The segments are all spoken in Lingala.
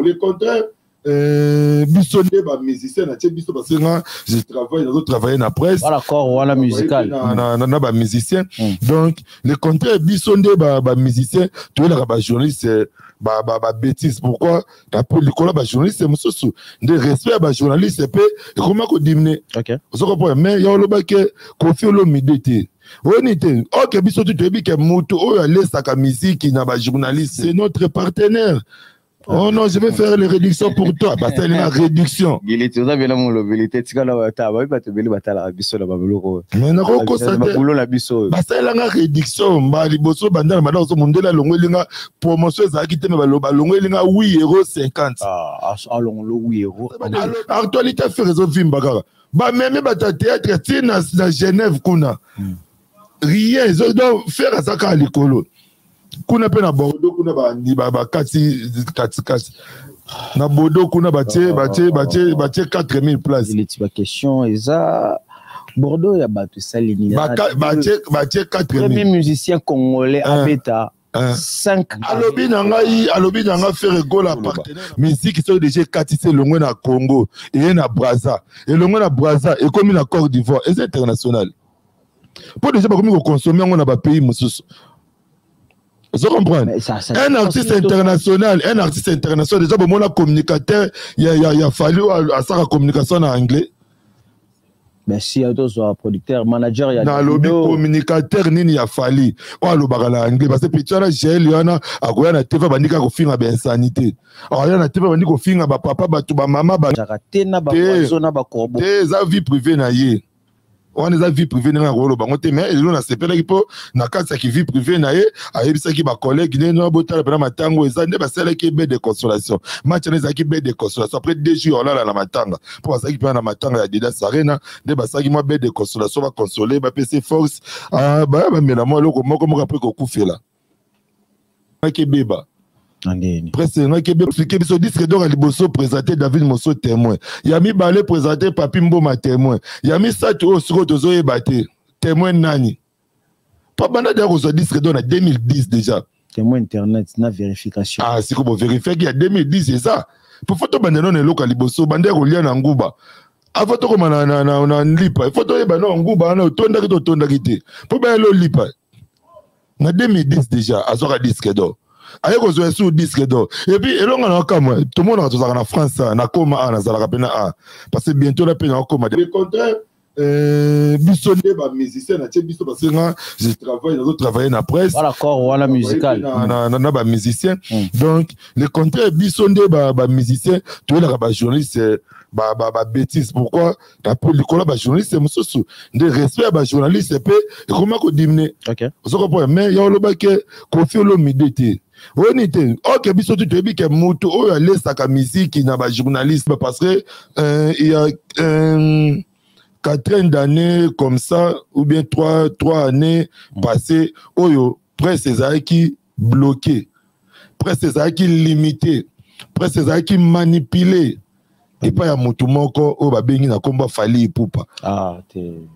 Le contraire, biso nde bamusicien natie biso parce que nga je travaille, nazo travailler na presse. Voilà, corps wana musical. Na bamusicien. Donc le contraire, biso nde bamusicien toyelaka bajournaliste babêtise. Pourquoi? Likolo ya bajournaliste mosusu nde respect ya bajournaliste mpe ekoma kodiminuer. Ozo comprendre? Mais ya olobaki Kofi Olomide te, oyoni te. Ok, biso tu toyebi ke moto oyo alesaka misiki na bajournaliste, c'est notre partenaire. Oh non, je vais faire les réductions pour toi. Basali na réduction. Giliti, oza bela molobeli te, tikala bata bayi bato ebele batalaka biso na babiloko oyo. Mais nakokosa te. Babulo na biso oyo. Basalelanga réduction mba liboso banda na banda ozo mondele alongwelinga promotion ezalaki te, me balongwelinga 8 euro 50. Ah, alongolo 8 euro. Actualité, Ferre ezovimba kaka. Bamemi bato ya théâtre ti na Genève kuna. Rien, donc Ferre aza kaka likolo. Kuna mpe na Bordeaux kuna bakati katikati na Bordeaux kuna batie 4000 place. Giliti, baquestion eza Bordeaux ya bato esali nini? Batie 4000. Premier musicien congolais abeta 5. Alobi na ngai, alobi na ngai Ferre Gola partenaire musique soki déjà ekatisi, elongwe na Congo, eye na Braza, elongwe na Braza, ekomi na Côte d'Ivoire, eza international mpo déjà bakomi koconsommer yango na bapays mosusu. Ozo comprendre? Un artiste international, un artiste international déjà, bomona communicateur ya Fally oyo asaka communication na anglais? Merci, tozwa producteur manager ya Nalobi communicateur nini ya Fally oyo alobaka na anglais? Parce que petit wana Gel wana akoya na TV, abandi kaka kofinga bainsanité, akoya na TV, abandi kofinga bapapa bato, bamama. Te na baoiseau na bacorbeau. Te, eza vie privée na ye wana, eza vie privée ndenge akoloba bango te. Mais elelo nasepelaki mpo na kati ya vie privée na ye ayebisaki bacollègue ndenge na botala mpena matango eza nde basalaki bain de consolation. Match wana ezalaki bain de consolation. Après 2 jours olala na matanga mpo bazalaki mpena na matanga ya Adidas Arena, nde basalaki mwa bain de consolation, baconsole, bapesi force, baya bamela mwa eloko moko moko après kokufela ebeba. Presque ngaki expliquer biso disque d'or ya liboso présenté David Moso témoin, ya mibale présenté Papi Mboma témoin, ya misato oyo sikoyo tozoyeba te témoin nani, po banda deya kozwa disque d'or na 2010 déjà. Témoin internet na vérification. Ah, sikoyo bovérifiaki ya 2010 eza po fo tobanda nano eloko ya liboso, banda ya kolia na nguba avant tokoma na lipa. Ifo toyeba no nguba wana otondaki to otondaki te mpo bayela olipa. Na 2010 déjà azwaka disque d'or, aye kozwa esu disque d'or. Et puis elonga na wakamwa, tomonaka tozalaka na France, nakoma a nazalaka mpe na a parce que bientôt na mpe na wakoma. Le contraire, biso nde bamusicien natie biso parce que nga je travaille, nazo travailler na presse. Voilà, corps wana musical. Na bamusicien. Donc le contraire, biso nde bamusicien toyelaka bajournaliste babêtise. Pourquoi? Likolo ya bajournaliste mosusu nde respect ya bajournaliste mpe ekoma kodiminuer. Ozo comprendre? Mais ya olobaki Kofi Olomide te, oyoni te. Ok, biso tu toyebi ke moto oyo alesaka misiki na bajournaliste, parce que il y a 4 d'années comme ça ou bien 3 années passées oyo presse ezalaki bloqué, presse ezalaki limité, presse ezalaki manipulé epai ya motu moko oyo babengi na nkombo Fally Ipupa. Ah, te.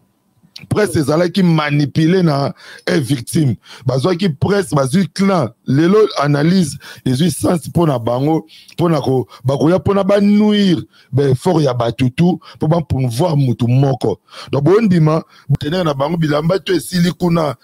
Presse ezalaki manipulé na e victime, bazwaki presse, bazwi clan. Lelo analyse ezwi sens mpo na bango, mpona bakoya mpona banuire baeffort ya bato tu mpo bapromouvoir motu moko. Donc bondima tenere na bango bilamba to esili kuna.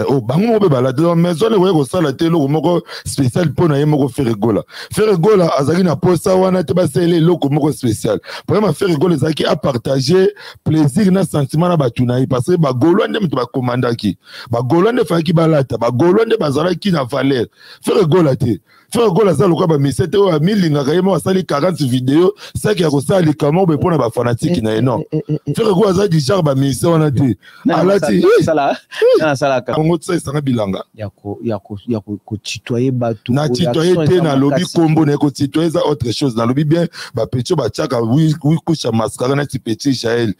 Oh, bango moko mpe balati. Donc maison ekoki kosala te eloko moko spécial mpo na ye moko Ferre Gola. Ferre Gola azalaki na posa wana te basalela eloko moko spécial. Problème ya Ferre Gola ezalaki apartage plaisir na sentiment na bato na ye, parce que bagaulois nde moto bakomandaki, bagaulois nde fayaki balata, bagaulois nde bazalaki na valeur. Ferre Gola te. Ferre Gola aza lokola bamise te oyo amilingaka ye moko, asali 40 video saki ya kosala likambo boye mpo na bafanatike na ye. Non, Ferre Gola aza du genre bamise wana te. Alati Nasalaka yango tisa esanga bilanga. Ya kotutoyer bato. Na tutoyer te, nalobi kombo na ye. Kotutoyer eza autre chose. Nalobi bien bapetits batiaka wi couche ya mascara neti petit Jael,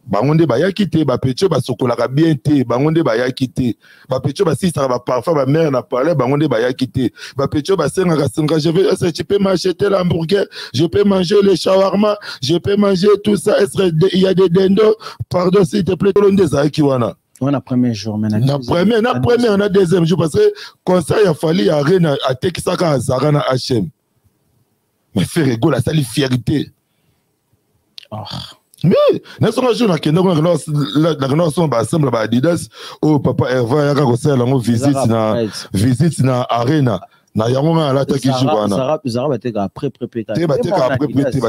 bango nde bayaki te. Bapetits basokolaka bien te, bango nde bayaki te. Bapetits basilisaka baparfum bamare na palais, bango nde bayaki te. Bapetits basengaka senga: je vais, est-ce que tu peux m'acheter l'hamburger? Je peux manger le shawarma? Je peux manger tout ça? Est-ce que il y a des dindons? Pardon, s'il te plaît. Tolo nde ezalaki wana. Wana premier jour. Na premier, na deuxième jour, parce que concert ya Fally ya Arena atekisaka Azara na HM. Ferre Gola asali fierté. Oh. Mais nasonga jour nakenda kuna, nakenda kosomba baensemble ba Adidas oyo papa Herve ayaka kosalela yango visite na visite na arena na yango. Ngai alataki jour wana. Te, bateka après près te, bateka après près te.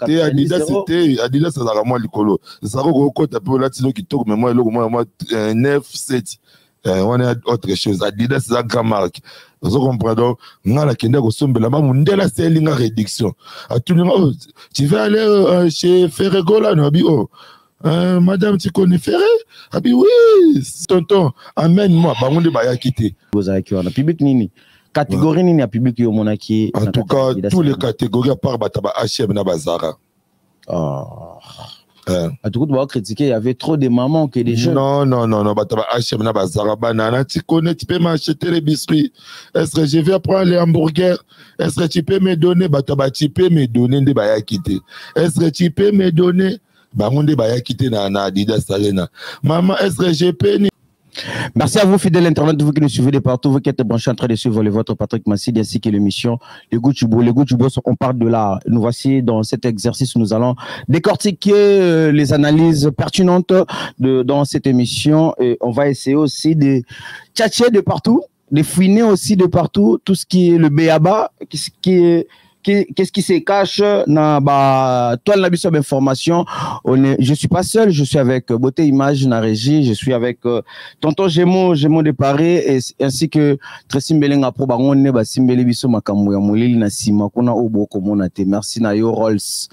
Te, Adidas te, Adidas azalaka mwa likolo. Zara okokota mpe olati no kitoko, mais mwa eloko mwa 9 7 wana autre chose. Adidas eza grand marque, ozo comprendre? Donc nga nakende kosombela ma mondele, asali nga réduction, atuni nga: "Oh, tu veux aller chez Ferre Gola?" Nabi: "Oh, madame, tu connais Ferre?" Abi: "Oui, tonton, amène-moi." Bango nde bayaki te. Bozalaki wana public nini? Catégorie nini ya public yo omonaki? En tout cas, tous les catégories à part bato ba H&M na bazara. Oh. En tout cas, critiquer, il y avait trop de mamans que des jeunes. Non, non, non, non. Bah, H&M na bazara banana. Tu connais, tu peux m'acheter les biscuits? Est-ce que je vais prendre les hamburgers? Est-ce que tu peux me donner? Bah, tu peux me donner des bayakite. Est-ce que tu peux me donner? Bango nde bayaki te na Adidas Arena. Maman, est-ce que je peux? Merci à vous, fidèles internautes, vous qui nous suivez de partout, vous qui êtes branchés en train de suivre le vôtre Patrick Massidi ainsi que l'émission Les Goûts du Beau. Les Goûts du Beau, on parle de l'art. Nous voici dans cet exercice où nous allons décortiquer les analyses pertinentes dans cette émission et on va essayer aussi de tchatcher de partout, de fouiner aussi de partout tout ce qui est le b.a.-ba, ce qui est qu'est-ce qui se cache na ba toile na biso information. On est je suis pas seul, je suis avec Beauté Image na régie, je suis avec tonton Gémeaux, Gémeaux de Paris, et ainsi que Tracy Mbelenga pro. Bango ne ba simbeli biso makambo ya molili na sima kuna oyo bokomona te. Merci na yo Rolls.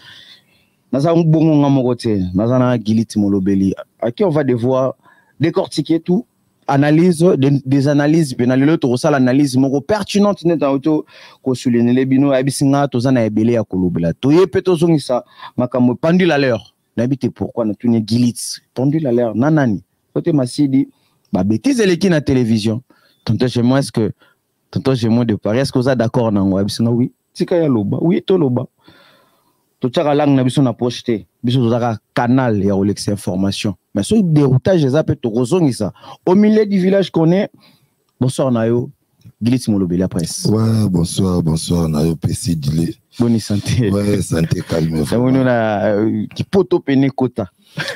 Naza bongo nga moko te, naza na Giliti Molobeli à qui on va devoir décortiquer tout analyse des analyses mpe na lelo tokosala analyse moko pertinente nde ntango to kosouligner bino. Ayebisi nga toza na ebele ya kolobela, toye mpe tozongisa makambo pendule à l'heure. Nayebi te pourquoi natuni Gilit pendule à l'heure na nani po te Masidi babêtises eleki na télévision. Tonton Gémo, est ce que tonton Gémo de Paris, est ce que oza d'accord nango? Ayebisi nga oui, tika ya loba, oui, toloba. Totiaka langue na biso na poche te, biso tozalaka canal ya kolekisa information, mais soki déroutage eza mpe tokozongisa au milieu du village qu'on est. Bonsoir na yo, Gilit Molobeli ya presse. Ouais, bonsoir, bonsoir na yo pesi dile. Boni santé? Ouais, santé calme. Namoni na kipoto pene kota.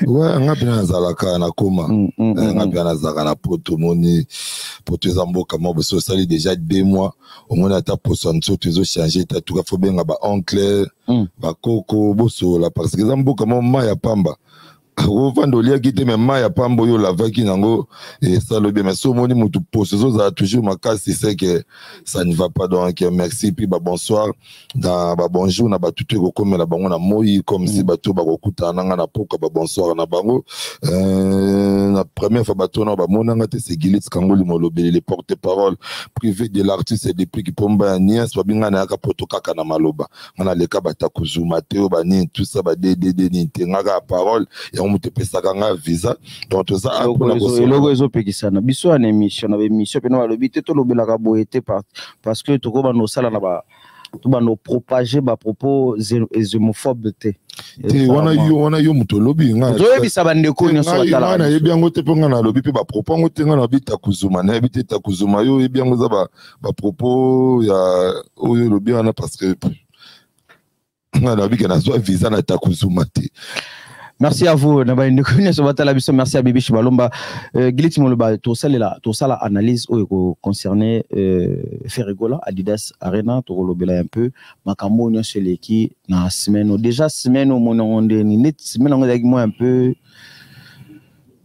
Ouais, nga mpena nazalaka na koma. Nga mpena nazalaka na poto. Omoni, poto eza mboka moko boso osali déjà 2 mois, omoni ata poso ya nzoto ezochange te. Tuka fo benga baoncle, bakoko, bosola, parce que eza mboka moko mai ya pamba ovanda oliaki te, mais mai ya pamba oyo olavaki nango esala bien. Mais so omoni motu poso ezozala toujours makasi, c'est que ça ne va pas. Donc merci, puis babonsoir na babonjour na bato to ekokomela bango na moi, comme si bato bakokutana nanga na poka, babonsoir na bango. Na première fois bato wana bamonanga te, c'est Gilit Kangoli Molobeli, le porte-parole privé de l'artiste depuis Kipomba ya Nias. Babinga na yaka poto kaka na maloba, nga naleka batakozuma te oyo banini, tout ça, baddd nini te, nga kaka parole yango moto epesaka nga visa. Donc toza Eloko ezopekisana biso ya na émission na baémission mpena balobi te tolobelaka boye te, parce que tokobanda kosala na ba tobanda kopropage bapropos xénophobe te. Te, wana yo, wana yo moto olobi. Ozoyebisa bandeko nyonso. Batalaka, nayebi yango te, mpo nga nalobi mpe bapropos yango te. Nga nalobi takuzuma, nayebi te takuzuma. Yo oyebi yango, eza bapropos ya oyo olobi wana, parce que nga nalobi ke nazwa visa na takuzuma te. Merci à vous na bandeko nyonso batala biso. Merci à Bibishi Balomba. Giliti Moloba, tosalela tosala analyse oyo ekoconcerne Ferre Gola, Adidas Arena. Tokolobela un peu makambo nyonso eleki na semaine déjà. Semaine omoni yango ndeni? Neti semaine yango ezalaki mwa un peu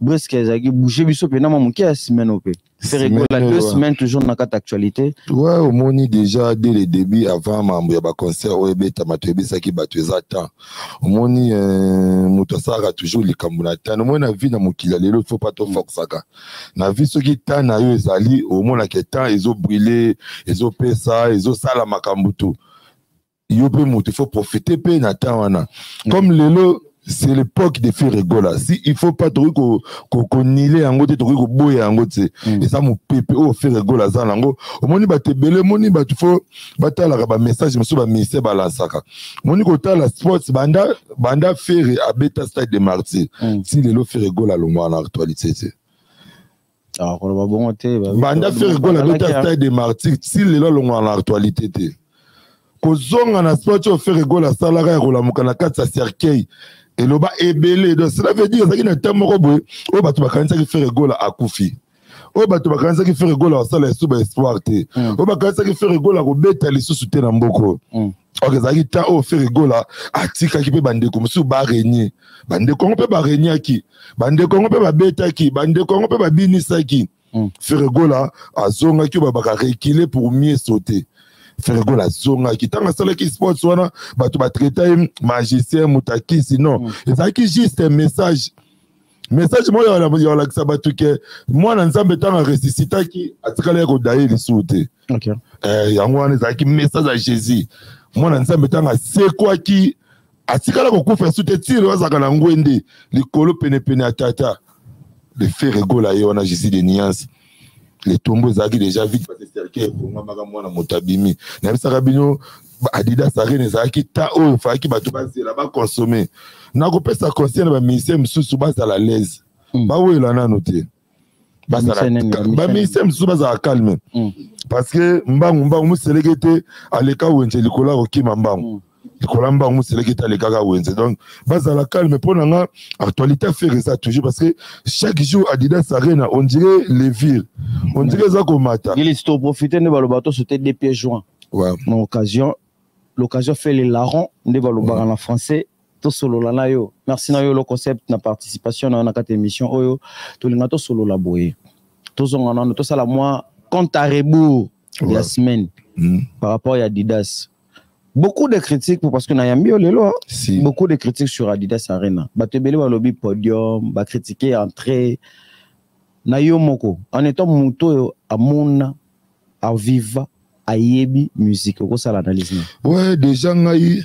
brusque, ezalaki bouge biso mpena mwa moke ya semaine oyo mpe Ferre Gola, 2 semaines toujours na kati actualité. Ouais, omoni déjà dès le début, avant mambo ya baconcert oyo ebetama, toyebisaki bato eza temps. Omoni, moto asalaka toujours likambo na temps. Omoni, na vie na mokili ya lelo, il faut pas toforçaka na vie. Soki temps na yo ezali, omonaka temps ezobrûle, ezopesa, ezosala makambo to yo mpe moto, il faut profiter mpe na temps wana. Comme lelo c'est l'époque de Ferre Gola, si il faut pas tokoki konile yango te, tokoki koboya yango te. Eza mopepe oyo Ferre Gola aza nango. Omoni bato ebele, omoni bato fo batalaka bamessage mosusu baministère balansaka. Omoni, kotala sports, banda banda Ferre abeta Stade de Martyr ti lelo, Ferre Gola alongwaka na actualité te. Koloba bongo te. Banda Ferre Gola abeta Stade de Martyr ti lelo, alongwaka na actualité te. Kozonga na sport oyo Ferre Gola asalaka ya kolamuka na kati ya cercueil eloba ebele. Donc cela veut dire ezalaki na temps moko boye oyo bato bakanisaki Ferre Gola akufi, oyo bato bakanisaki Ferre Gola asala lisusu ba espoir te, oyo bakanisaki Ferre Gola kobeta lisusu te na mboka. Ok, ezalaki temps oyo Ferre Gola atikaki mpe bandeko mosusu barégner. Bandeko yango mpe barégnaki, bandeko yango mpe babetaki, bandeko yango mpe babinisaki. Ferre Gola azongaki, oyo babaka reculer pour mieux sauter. Ferre Gola azongaki. Ntango asalaki sports wana, bato batraita ye magicien, motakisi. Non, ezalaki juste un message moko ya kolakisa bato ke mwana Nzambe, ntango aressuscitaki, atikali ya kodaye lisusu te. Yango wana ezalaki message ya Jésus. Mwana Nzambe, ntango asekwaki, atikala kokufa esu te. Tiro azalaka na ngwende likolo penepene ya Tata. Le Ferre Gola ye wana, Jésus de nuance. Le tombeau ezalaki déjà vide parce que cercueil efongamaka, mwana moto abimi. Nayebisaka bino, Adidas Arena ezalaki ta oyo efalaki bato bazela, baconsommer. Nakopesa conseil na bamusicien mosusu, bazala l'aise, bawela nano te. Bamusicien mosusu bazala calme, parce que mbangu mbangu moseleke te aleka wenze likolo ya kokima mbangu. Likolo ya mbangu moseleke te alekaka wenze. Donc bazala calme. Mpo na nga, actualité affaire eza toujours, parce que chaque jour Adidas Arena, on dirait levire, on dirait eza komata. Gilles, toprofite nde baloba tosote deux pieds joints. Na occasion, l'occasion fait le larron nde balobaka na français. Tosolola na yo. Merci na yo, le concept na participation na yo na kati émission oyo. Tolinga tosolola boye, tozonga nano, tosala mwa compte à rebours ya semaine par rapport ya Adidas. Beaucoup de critiques, parce que nayambi yo lelo, si. Beaucoup de critiques sur Adidas Arena. Bato ebele balobi podium, bacritiquer entrée na yo moko. En étant moto oyo amona, aviva, ayebi musique, okosala analyse na? Ouais, déjà ngai,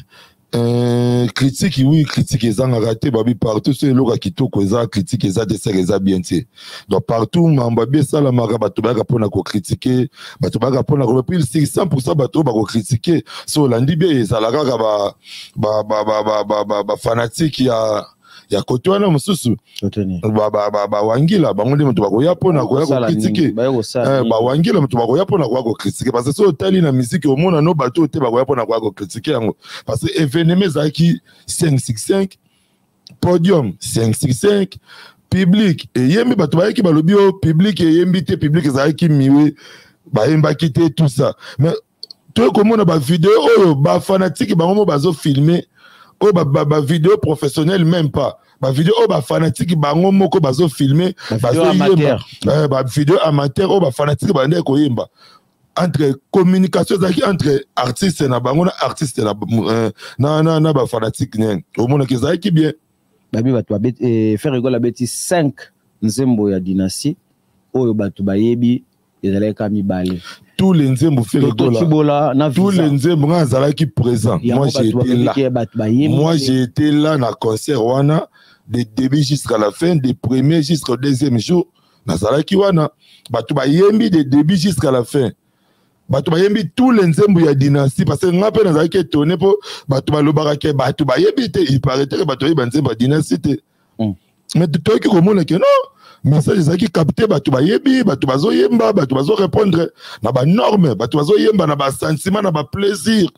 critique, oui, critique ezangaka te. Babi partout so eloko ya kitoko eza, critique eza te, seke eza bien te. Donc partout mambo abi esalamaka, bato bayaka mpona kocritiquer, bato bayaka mpona ko puis 100 bato oyo bakocritiquer, so olandi bien, ezala kaka bafanatike ya kote wana mosusu, bawangila. Bango nde moto bakoya mpona koya kocritiquer. Bawangila moto bakoya mpona koya kocritiquer, parce que so otali na misiki, omona no bato oyo te bakoya mpona koya kocritiquer yango, parce que événement ezalaki 565, podium 565, public eyembi. Bato bayaki, balobi oyo public eyembi te, public ezalaki miwe, bayembaki te, tout ça. Mais toye komona bavideo oyo bafanatike bango mo bazofilmer, oyo bavideo professionnel, même pas bavideo oyo bafanatike bango moko bazofilmer, bazoyemba, bavideo amateur oyo bafanatike bandeki koyemba. Entre communication ezalaki entre artiste na bango na artiste na bafanatike nene, omonaki ezalaki bien. Babi bato Ferre Gola abeti 5 nzembo ya Dynastie, oyo bato bayebi ezalaki kaka mibale. Tous les nzembo Ferre Gola, tous les nzembo, nga azalaki présent. Moi, j'étais là, moi j'étais là na concert wana, de début jusqu'à la fin, de premier jusqu'au deuxième jour nazalaki wana. Bato bayembi de début jusqu'à la fin, bato bayembi tous les nzembo ya Dynastie, parce que nga mpe nazalaki étonné, mpo bato balobaka ke bato bayebi te. Il paraît que bato bayebi banzembo ya Dynastie te, mais toyoki komona ke non, message ezalaki capté. Bato bayebi, bato bazoyemba, bato bazorépondre na banorme, bato bazoyemba na basentiment, na baplaisir.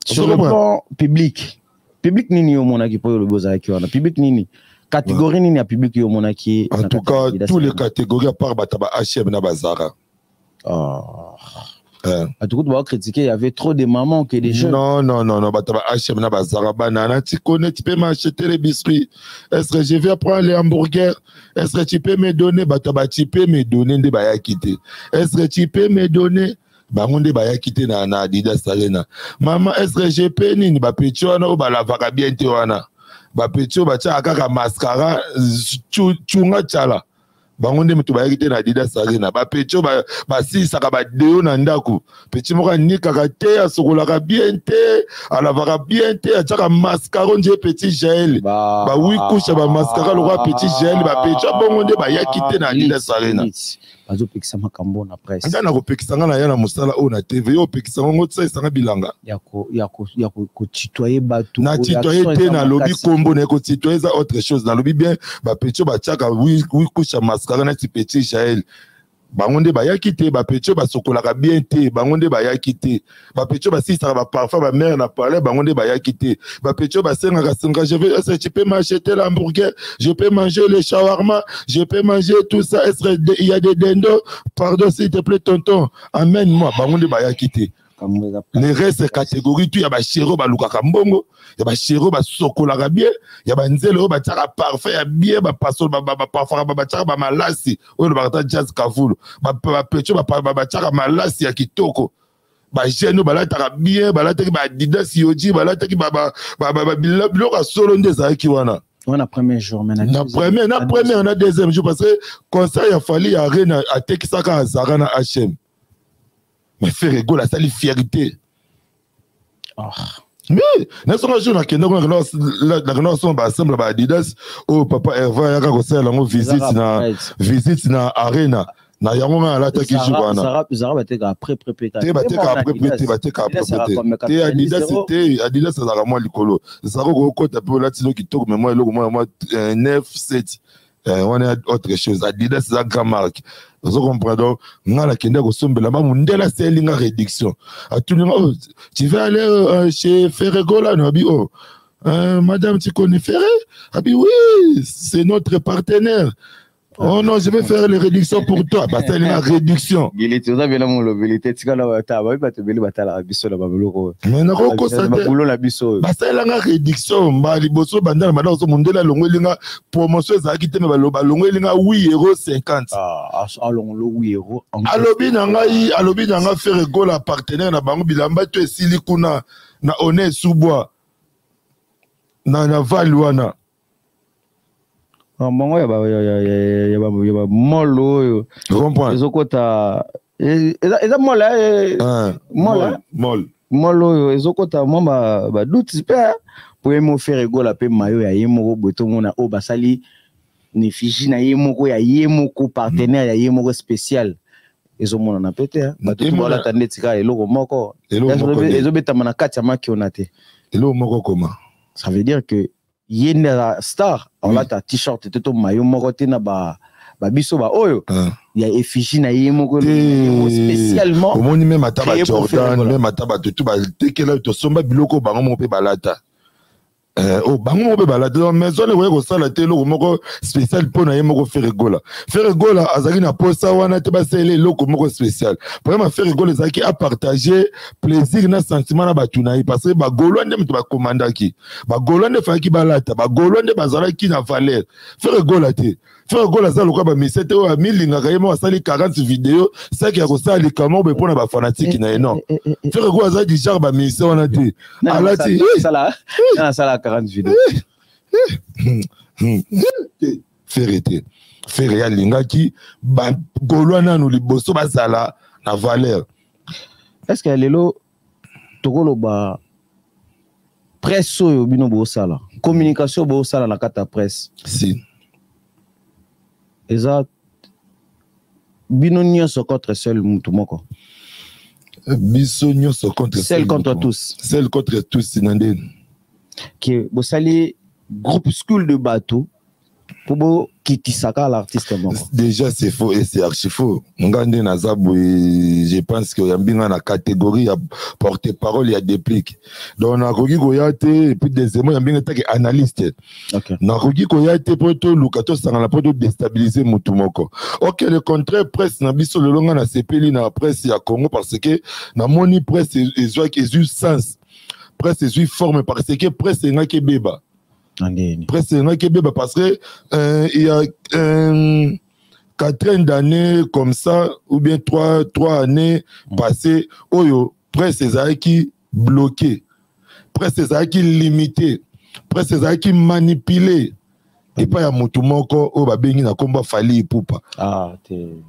Sur le plan public, public nini yo omonaki? Mpo oyo olobi ozalaki wana, public nini, catégorie nini ya public yo omonaki? En tout cas, tous les catégories à part bato ba HM na bazara. Oh. En tout cas, tu critiquer, il y avait trop de mamans que des jeunes. Non, non, non, non, bato ba HM na bazara, banana, tu connais, tu peux m'acheter les biscuits. Est-ce que je vais prendre les hamburgers? Est-ce que tu peux me donner? Bato ba tu peux me donner nde bayaki te. Est-ce que tu peux me donner? Bango nde bayaki te na Adidas Arena. Mama, est-ce que je peux nini? Bapeti wana oyo balavaka bien te wana. Bapeti oyo batiaka kaka mascara, tshunga tshala. Bango nde moto bayaki te na Adidas Arena. Bapeti oyo basilisaka badeo na ndako, peti moko anikaka te, asokolaka bien te, alavaka bien te, atiaka mascara nde petit Jael, bawi kusha bamascara lokola petit Jael. Bapeti oyo bongo nde bayaki te na Adidas Arena. Bazopekisa makambo na presse. Nga na kopekisa? Nga na ya na mosala oyo na TV, yo opekisa ngo, tosalisanga bilanga. Ya kotutoyer bato. Na tutoyer te, nalobi kombo na ye. Kotutoyer eza autre chose. Nalobi bien, bapeti oyo batiaka wi kusha mascara neti petit Jael. Bango nde bayaki te. Bapetits oyo basokolaka bien te, bango nde bayaki te. Bapetits oyo basilisaka baparfum, bamare na palais, bango nde bayaki te. Bapetits oyo basengaka senga: "Je vais, est-ce que tu peux m'acheter l'hamburger? Je peux manger le shawarma? Je peux manger tout ça? Est-ce que il y a des dindons? Pardon, s'il te plaît, tonton, amène-moi." Bango nde bayaki te. Le reste, catégorie tout ya bachéri oyo balukaka mbongo, ya bachéri oyo basokolaka bien, ya banzele oyo batiaka parfum ya bien, bapasolo, baparfaka, batiaka bamalasi oyo olobaka ta Jazz Kavulu, bapetits oyo batiaka malasi ya kitoko, bajeune oyo balataka bien, balataki baadidas Yohji, balataki biloko ya solo nde ezalaki wana. Wana premier jour. Na premier, na première, na deuxième jour, parce que concert ya Fally ya Arena atekisaka Zara na H&M. Mais Ferre Gola asali fierté. Oh. Mais nasonga jour nakende kuna, nakenda kosomba baensemble baadidas oyo papa Herve ayaka kosalela yango visite na visite na Arena. Na yango nga alataki jour wana. Zara bateka après près. Te, bateka après près te, bateka après près te. Te, Adidas te. Adidas azalaka mwa likolo. Zara okokota mpe olati no kitoko, mais mwa eloko mwa 9 7 wana autre chose. Adidas eza grand marque, ozo comprendre? Donc nga nakende kosombela ma mundele asali nga réduction. Atuni nga: "Oh, tu veux aller chez Ferre Gola?" Nabi: "Oh, madame, tu connais Ferre?" Abi: "Oui, c'est notre partenaire." "Oh non, je vais faire les réductions pour toi." Basali la réduction. Giliti, oza bela molobeli te. Tikala bata bayi, bato ebele batalaka biso na babiloko. Mais nakokosa te. Babulo na biso oyo. Basalelanga réduction mba liboso banda na banda. Ozo mondele alongoli nga promotion ezalaki te, mais balongoli nga 8,50 euro. Ah, alongolo 8 euro. Alobi na ngai, alobi na nga Ferre Gola partenaire na bango, bilamba to esili kuna na one sous-bois na vale wana. Bango ya bamall oyo. Comprendre. Ezokota, eza mall. Mall. Mall. Mall oyo ezokota mwa badoutes mpe po ye mo Ferre Gola mpe mayo ya ye moko boye, tomona oyo basali na effigie na ye moko, ya ye moko partenaire, ya ye moko spécial, ezomonana mpe te. Bato to balata ndeti kaka eloko moko ezobetama na kati ya maki wana te. Eloko moko koma. Ça veut dire que ye nde aza star, alata t-shirt te to mayo moko te na babiso baoyo ya effigie na ye moko spécialement. Omoni, même ata baJordan, même ata bato tu batekela, tosomba biloko bango moko mpe balata. Oh, bango moko mpe balata. Donc maison ekoki kosala te eloko moko spécial mpo na ye moko Ferre Gola. Ferre Gola azalaki na posa wana te basalela eloko moko spécial. Vraiment, Ferre Gola ezalaki apartage plaisir na sentiment na bato na ye, parce que bagaulois nde moto bakomandaki, bagaulois nde fayaki balata, bagaulois nde bazalaki na valeur. Ferre Gola te. Ferre Gola aza lokola bamise te oyo amilingaka ye moko, asali 40 video saki ya kosala likambo boye mpo na bafanatiques na ye. Non, Ferre Gola aza du genre bamise wana te. Alati Asala 40 video. Te, Ferre te. Ferre alingaki bagaulois nanu liboso bazala na valeur. Est ce que lelo tokoloba presse oyo bino bosala, communication bosala na kati ya presse, si eza bino nyonso contre seul mutu moko? Biso nyonso contre Seul contre tous. Seul contre tous na ndeni? Ke bosali groupuscule de bato mpo bokitisaka l'artiste moko. Déjà, c'est faux et c'est archi faux. Nga nde naza boye, je pense que oyambi nga na catégorie ya porte parole ya Déplique, donc nakoki koya te. Et puis deuxièmement, oyambi nga taki analyste. Nakoki koya te mpo toluka tosangana mpo todéstabiliser motu moko. Ok, le contraire, presse na biso lelo, nga nasepeli na presse ya Congo, parce que namoni presse ezwaki, ezwi sens, presse ezwi forme, parce que presse engaki ebeba. Presse engaki ebeba parce que il y a 4 d'années comme ça ou bien 3 années passées oyo presse ezalaki bloqué, presse ezalaki limité, presse ezalaki manipulé epai ya motu moko oyo babengi na nkombo Fally Ipupa. Ah, te.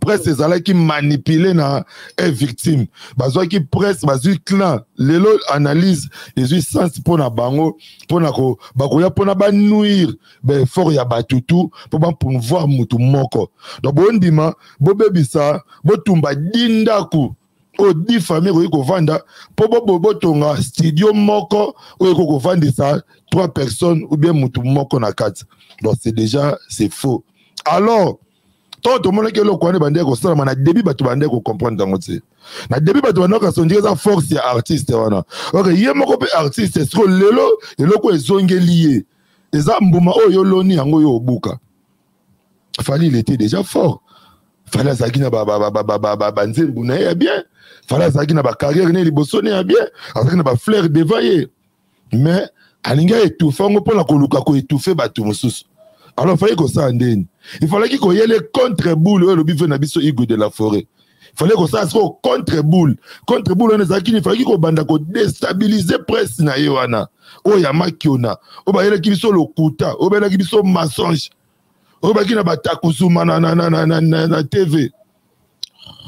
Presse ezalaki manipulé na e victime. Bazwaki presse, bazwi clan. Lelo analyse ezwi sens mpo na bango, mpona bakoya mpona banuire baeffort ya bato tu mpo bapromouvoir motu moko. Donc bondima bobebisa, botumba di ndako oyo di famille ekoki kovanda mpo botonga studio moko oyo ekoki kovandisa trois personnes ou bien motu moko na kati. Donc c'est déjà, c'est faux. Alors Ntango tomonaki eloko wana ebandaki kosalama na début, bato bandaki kocomprendre yango te. Na début bato bandaki kasondiki eza force ya artiste wana. Ok, ye moko mpe artiste. Siko lelo eloko ezongeli ye, eza mbuma oyo oloni, yango oyo obuka. Fally, il était déjà fort. Fally azalaki na banzembo na ye ya bien. Fally azalaki na bacarrière na ye liboso na ya bien, azalaki na bafleur devant ye, mais alingi aétouffe yango mpona koluka koétouffe bato mosusu. Alors fallait kosala ndeni? Il fallaki koyele contre boule oyo elobi ve na biso Igwe de la Forêt. Fallait kosala sikoyo contre boule. Contre boule wana ezalaki nini? Fallaki kobanda kodéstabiliser presse na ye wana oyo ya makiona, oyo bayelaki biso lokuta, oyo bayelaki biso mensonge, oyo baki na batakusuma na TV.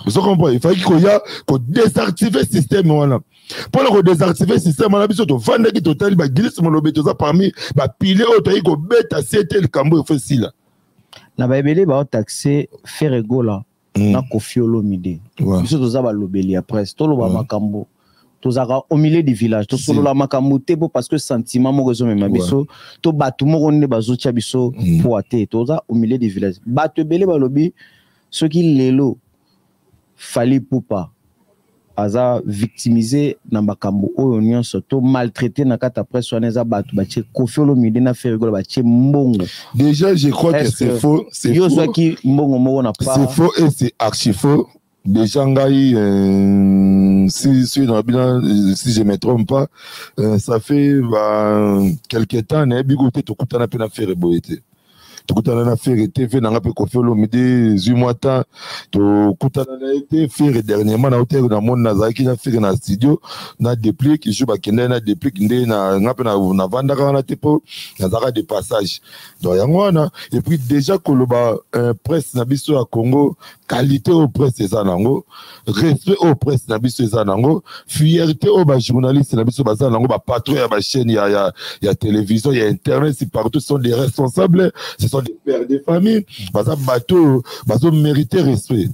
Ozo comprendre? Il fallaki koya kodésactiver système wana. Mpona kodésactiver système wana, biso tovandaki, totali bagilisi molobi, toza parmi bapilier oyo toyaki kobeta se te likambo oyo fo esila. Na baebele baotaxe Ferre Gola na Koffi Olomide. Biso toza balobeli ya presse, toloba makambo. Tozalaka au milieu du village, tosolola makambo te po parce que sentiment moko ezomema biso to bato moko nde bazotia biso poa te. Toza au milieu du village. Bato ebele balobi soki lelo Fally Ipupa aza victimisé na makambo oyo nyonso to maltraité na kati ya presse wana, eza bato batie Koffi Olomide na Ferre Gola, batie mbongo. Déjà, je crois que c'est faux. C'est yo ozwaki mbongo moko na part? C'est faux et c'est archi faux. Déjà ngai, si je me trompe pas, ça fait bah, quelque temps nayebi ko te. Tokutana mpe na Ferre boye te, tokutana na Ferre te. Fe nanga mpe Koffi Olomide zwi mwa temps, tokutana na ye te. Ferre, dernièrement na hotel namoni, nazalaki na Ferre na studio na Déplique, jour bakendaki na Déplique nde nga mpe navandaka wana te mpo nazalaka de passage. Donc yango wana. Et puis déjà koloba presse na biso ya Congo, qualité oyo presse eza nango, respect oyo presse na biso eza nango, fierté oyo bajournaliste na biso baza nango, bapatron ya bachaîne ya télévision, ya internet, si partout, ce sont des responsables, ce sont des pères de famille. Baza bato oyo bazomérite respect,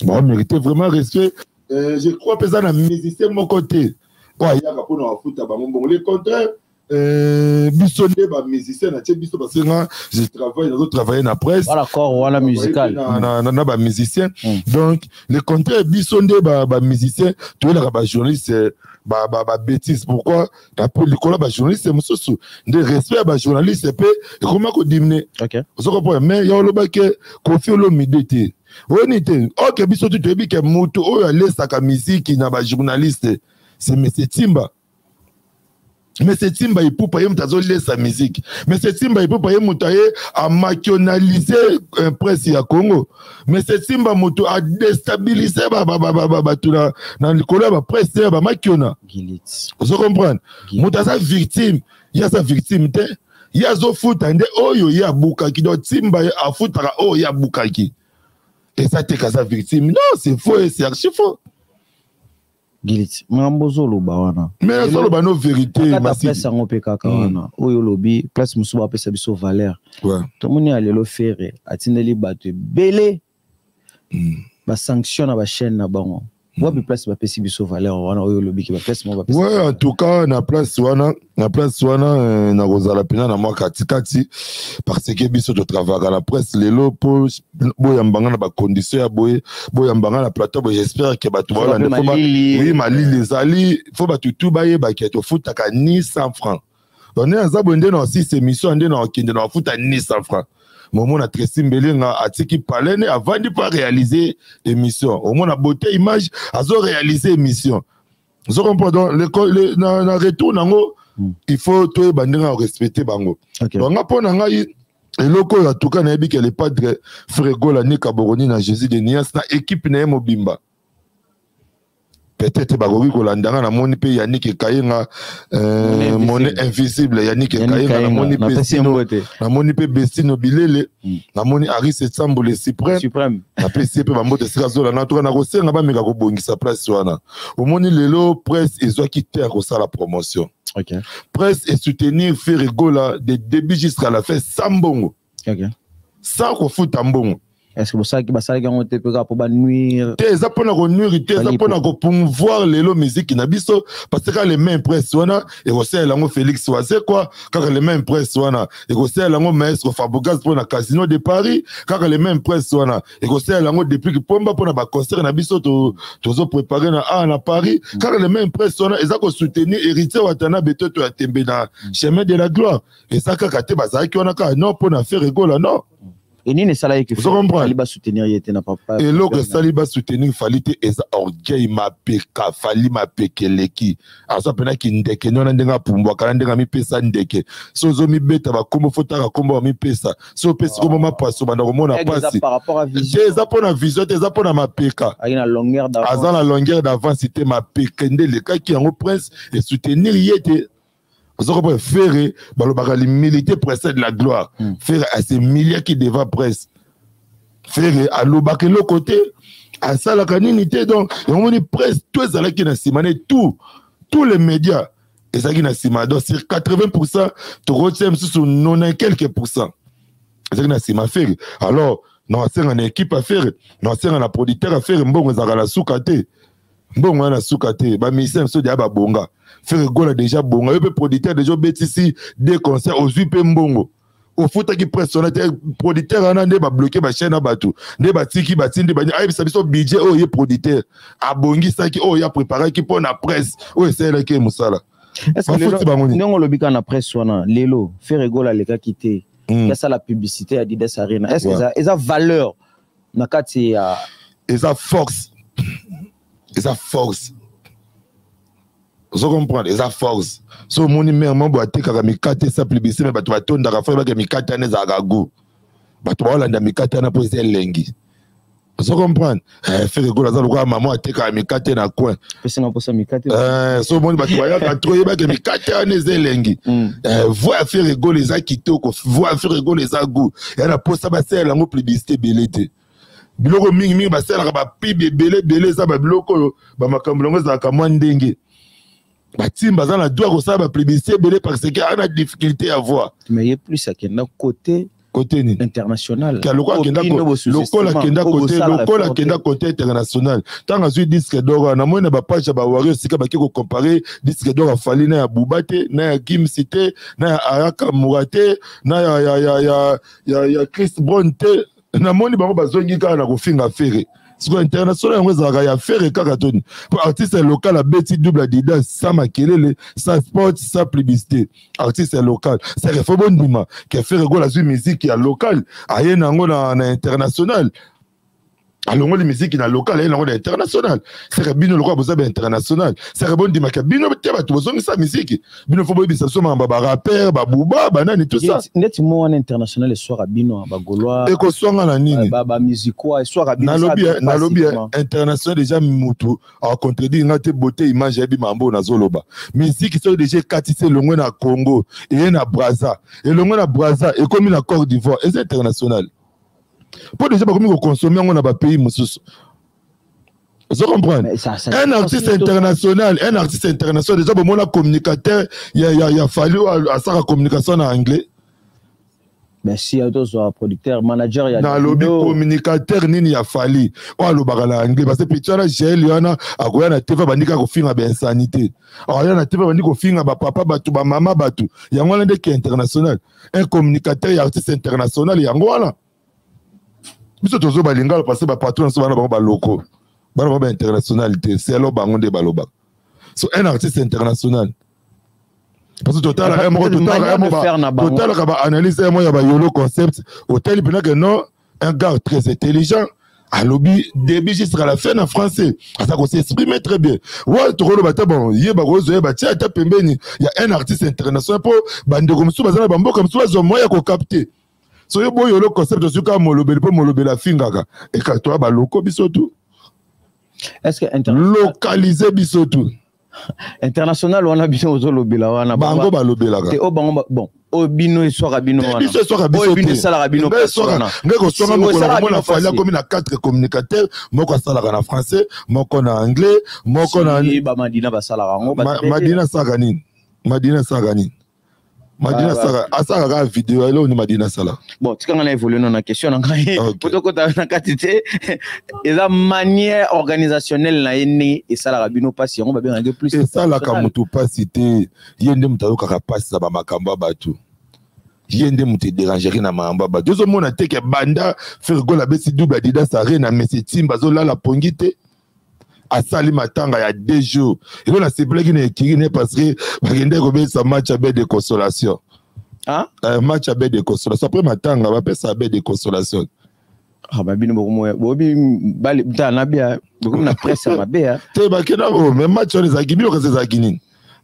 bazomérite vraiment respect. Je crois mpenza na musicien moko te oyo ayaka mpona bafuta bango mbongo. Le contraire, biso nde bamusicien na tie biso, parce que nga je travaille, nazo travailler na presse. Voilà, corps wana musical. Na bamusicien. Donc le contraire, biso nde bamusicien toyelaka bajournaliste babêtise. Pourquoi? Likolo ya bajournaliste mosusu nde respect ya bajournaliste mpe ekoma kodiminuer. Ozo comprendre? Mais ya olobaki Koffi Olomide te, oyoni te. Ok, biso tu toyebi ke moto oyo alesaka misiki na bajournaliste, c'est monsieur Timba. Mais c'est Timba Ipupa, ye moto azolesa musique. Mais c'est Timba Ipupa, ye moto aye amakionalize presse ya Congo. Mais c'est Timba moto adéstabilise bato na likolo ya bapresse ya bamakiona. Ozo comprendre? Moto aza victime, ye aza victime te, ye azofuta nde oyo ye abukaki. Donc Timba afutaka oyo ye abukaki. Eza te kaza victime. Non, c'est faux et c'est archi faux. Gilit, makambo ozoloba wana. Mais nazoloba no vérité. Place yango mpe kaka wana oyo olobi, place mosusu bapesa biso valeur. Tomoni ya lelo Ferre atindeli bato ebele basanction na bachaîne na bango. Wapi place bapesi biso valeur wana oyo olobiki, baplace moko bapesi? Ouais, en tout cas na place wana, nakozala mpena na mwa katikati, parce que biso totravaka na presse. Lelo mpo boyambanga na bacondition ya boye, boyambanga na plateau boye, j'espère ke bato baolanda. Oui, malili ezali, fo bato tu bayebaki tofutaka ni 100 francs. Donc nde naza boye, nde na osisa émission, nde na okende na bafuta ni 100 francs. Momona Tracy Mbelenga atiki palene, avandi mpo aréaliser émission. Omona beauté image azoréaliser émission. Ozo comprendre? Donc na retour nango, il faut toyeba ndenge ya respecter bango. Donc nga, mpo na ngai, eloko oyo atuka nayebi ke le padre Ferre Gola ni Kaboroni na Jésus de Nias na équipe na ye mobimba, peut-être bakoki kolanda nga. Namoni mpe Yannick Ekayenga, monnaie invisible, Yannick Ekayenga, namoni mpe, namoni mpe Bestino Bilele, namoni Aris Etsambole Suprême. Napesi ye mpe bambote esika azolanda. Tuka nakosenga bameka kobongisa place wana. Omoni lelo presse ezwaki te ya kosala promotion. Presse esoutenir Ferre Gola de début jusqu'à la fin sans mbongo, sans kofuta mbongo. Est-ce que bosalaki, basalaki yango te mpe kaka mpo banuire? Te, eza mpona konuire te, eza mpona kopromouvoir lelo miziki na biso, parce que kaka le même presse wana ekosalela yango Félix Wazekwa, kaka le même presse wana ekosalela yango maestro Fabregas mpona Casino de Paris, kaka le même presse wana ekosalela yango depuis Kipomba mpona baconcert na biso tozoprépare na a na Paris. Kaka le même presse wana eza kosoutenir Héritier Watanabe Toto ya Tembe na Chemin de la Gloire. Eza kaka te bazalaki wana kaka non mpona Ferre Gola, non. Nini esalaki Fally basoutenir ye te na papa? Eloko esali basoutenir Fally te eza orgueil, mapeka. Fally mapeka eleki, aza mpena kindeke wana, ndenge apumbwaka na ndenge amipesa ndeke. So ozomibeta bakombo, fotaka kombo bamipesa. So opesi kombo mapaso, banda komona pasi te. Eza mpona vision te, eza mpona mapeka. Aza na longueur d'avance te, mapeka nde elekaki yango. Prince esoutenir ye te. Oza comprendre? Ferre, balobaka l'humilité précède la gloire. Ferre as'humiliaki devant presse. Ferre alobaka eloko te, asalaka nini te. Donc yango moni presse to ezalaki na nsima ne, tout, tous les médias ezalaki na nsima. Donc sur 80, tokotia mosusu 90 quelque pourcent ezalaki na nsima Ferre. Alors na asenga na équipe affaire, na asenga na producteur affaire, mbongo ezalaka na suka te, mbongo wana na suka te. Bamusicien mosusu deya babonga, Ferre Gola déjà bonga, yo mpe producteur déjà obetisi deux concert, ozwi mpe mbongo, ofutaki presse wana te. Producteur wana nde babloquer bachaîne na bato, nde batiki batindi ayebisa biso budget oyo ye producteur abongisaki, oyo ye apréparaki mpo na presse oyo esalelaki ye mosala. Bafuti bango nini? Ndenge olobi kaka na presse wana, lelo Ferre Gola alekaki te asala publicité ya Adidas Arena. Est ce que eza valeur na kati ya Eza force, eza force, ozo comprendre? Eza force. So omoni mare mo boye atekaka mikate esa publicité, me bato batondaka fo bake mikate wana ezalaka goût, bato baolanda mikate wana mpo eza elengi. Ozo comprendre? Ferre Gola aza lokola mama atekaka mikate na coin. So omoni bato bayaka trop, oyebake mikate wana eza elengi. Voix ya Ferre Gola eza kitoko, voix ya Ferre Gola eza goût ya na posa basalela yango publicité ebele te. Biloko mingimingi basalaka bapub ebele ebele, eza babiloko oyo bamakambo yango ezalaka mwa ndenge batimba aza na droit kosala bapublicité ebele parce que aza na difficulté ya voix. Mais ye plus akenda côté Côté nini? International. Lokola akenda côté, lokola akenda côté international, ntango azwi disque d'or wana, namoni na bapage ya bawari esika baki kocomparer disque d'or afali na ya Buba te, na ya Gimsi te, na ya Araka Mura te, na ya Chris Brown te. Namoni bango bazongi kaka na kofinga Ferre. Sikoyo international yango ezalaka ya Ferre kaka toni mpo artiste local abeti double Adidas sans makelele, sans sport, sans publicité? Artiste local, c'est faut bondima ke Ferre Gola azwi musique ya local, aye nango na international, alongoli musique na local, aye nango na international. Seke bino lokola boza ba international, seke bondimaka bino te bato bozongisa musique. Bino fo boyebisa biso makambo barapeur, babuba, banani, tout ça. Neti mo wana international eswaka bino bagaulois. Ekoswanga na nini? Bamusiquois eswaka bino. Nalobi international déjà, mutu acontredire nga te. Beauté image ayebi mambo oyo nazoloba. Musique soki déjà ekatisi, elongwe na Congo, eye na Braza, elongwe na Braza, ekomi na Côte d'Ivoire, eza international mpo déjà bakomi koconsommer yango na bapays mosusu. Ozo comprendre? Un artiste international, un artiste international déjà, bomona communicateur ya Fally oyo asaka communication na anglais? Merci, tozwa producteur, manager ya Nalobi communicateur nini ya Fally oyo alobaka na anglais? Parce que petit wana Gel wana akoya na TV, abandi kaka kofinga bainsanité, akoya na TV, abandi kofinga bapapa bato, bamama bato. Yango wana ndeke international? Un communicateur ya artiste international, yango wana biso tozoba lingala parce que bapatron na biso bana bango baloko, bana bango bainternational te, selo bango nde balobaka. So un artiste international, parce que totalaka moko, totalaka baanalyse moko ya bayolo concept, otali mpena ke non, un gars très intelligent, alobi début jusqu'à la fin na français, aza kos'exprimer très bien. Wa tokoloba te, bon, ye bakozwa ye batia ata pembeni ya un artiste international mpo bandeko mosusu baza na bamboka mosusu bazwa moya ya kocapter. So yo boyo lo concept, ozwi kaka molobeli mpo molobeli afingaka eka, toya baloko biso tu. Est-ce que localiser biso tu. International wana biso ozolobela wana? Bango balobelaka. Te, oyo bango, bon, oyo bino eswaka bino wana. Biso eswaka biso. Bino esalaka bino. Ngai koswanga mokolo komona Fally akomi na quatre communicateur: moko asalaka na français, moko na anglais, moko na Bamadina basalaka yango. Madina asalaka nini? Madina asalaka nini? Madina asala asala kaka video eloko nini Madina asala. Bon, tika nga na évoluer na question na ngai. Po tokota na kati te. Eza manière organisationnelle na ye ndenge esalaka bino pasi yango babengaka plus. Esalaka motu pasi te. Ye nde moto ayokaka pasi na ba makambo ya bato. Ye nde moto ederangeri na makambo ya bato. Ozomona te ke banda Ferre Gola abeti double Adidas Arena, Messi Timba azolala pongi te. Asali matanga ya 2 jours. Elo nasepelaki na ekiri ne parce que bakendaki kobetisa match ya bain de consolation. Ah? Match ya bain de consolation. Après matanga bapesa bain de consolation. Ah, ba bino bokomoya bobi bali ta na bia bokomi na presse ya mabe ya. Te bakenda oh, mais match wana ezalaki bino kasi ezalaki nini?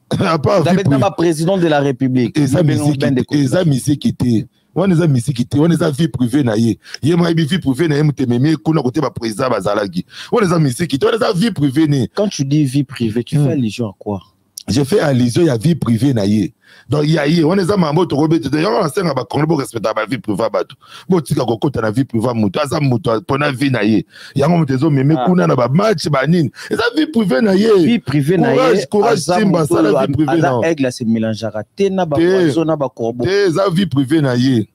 À part vie privée. Ba président de la République. Eza musique, eza musique te. Wana eza musique te, wana eza vie privée na ye. Ye moko ayebi vie privée na ye, moto ememi ye kuna kote ba président bazalaki. Wana eza musique te, wana eza vie privée ne. Quand tu dis vie privée, tu fais allusion à quoi? Je fais allusion ya vie privée na ye. Donc ya ye, wana eza mambo tokobeta te. Yango nasenga ba Congolais bo respecter ba vie privée ya bato. Botika kokota na vie privée ya moto, aza moto mpona vie na ye. Yango moto ezomeme kuna na ba match ba nini. Eza vie privée na ye. Vie privée na ye. Courage, courage, aza Simba, moto sala oyo vie privée aza na yo. aigle ase mélangeaka te na ba Te. oiseau na ba corbeau. Te, eza vie privée na ye.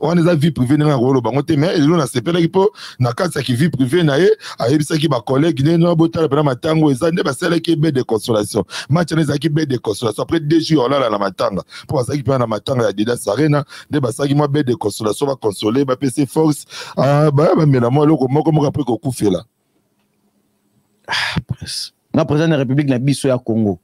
Wana eza vie privée ndenge nakoloba bango te, mais elelo nasepelaki mpo na kati ya ki vie privée na ye ayebisaki ba collègue nde no botala mpena matango eza nde basalaki ye bain de consolation. Match wana ezalaki bain de consolation après 2 jours olala na matanga mpo bazalaki mpena na matanga ya Adidas Arena nde basalaki mwa bain de consolation, ba console, bapesi force, baya bamela mwa eloko moko moko après kokufela. Ah, presse. Na président de la République na biso ya Congo.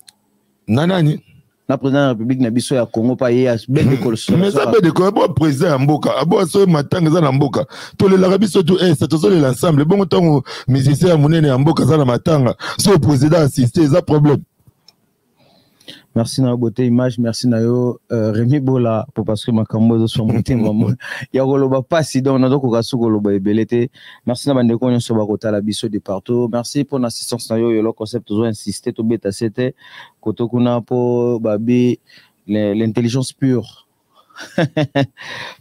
Na nani? Na président de la République na biso ya Congo pa ye bain de consolation. Mais ça bain de consolation, bon président ya mboka, abo so matanga za na mboka. Tolelaka biso tu eh ça tozolela ensemble. Bongo tango musicien ya munene ya mboka za na matanga, so président assister, eza problème. Merci na yo beauté image, merci na yo Rémi Bola pour parce que makambo ezo so motema mo. Ya koloba pasi donc nazo koka su koloba ebele te. Merci na bandeko nyonso bakotala biso de partout. Merci pour l'assistance na yo yolo concept tozo insister to beta sete koto kuna po babi l'intelligence pure.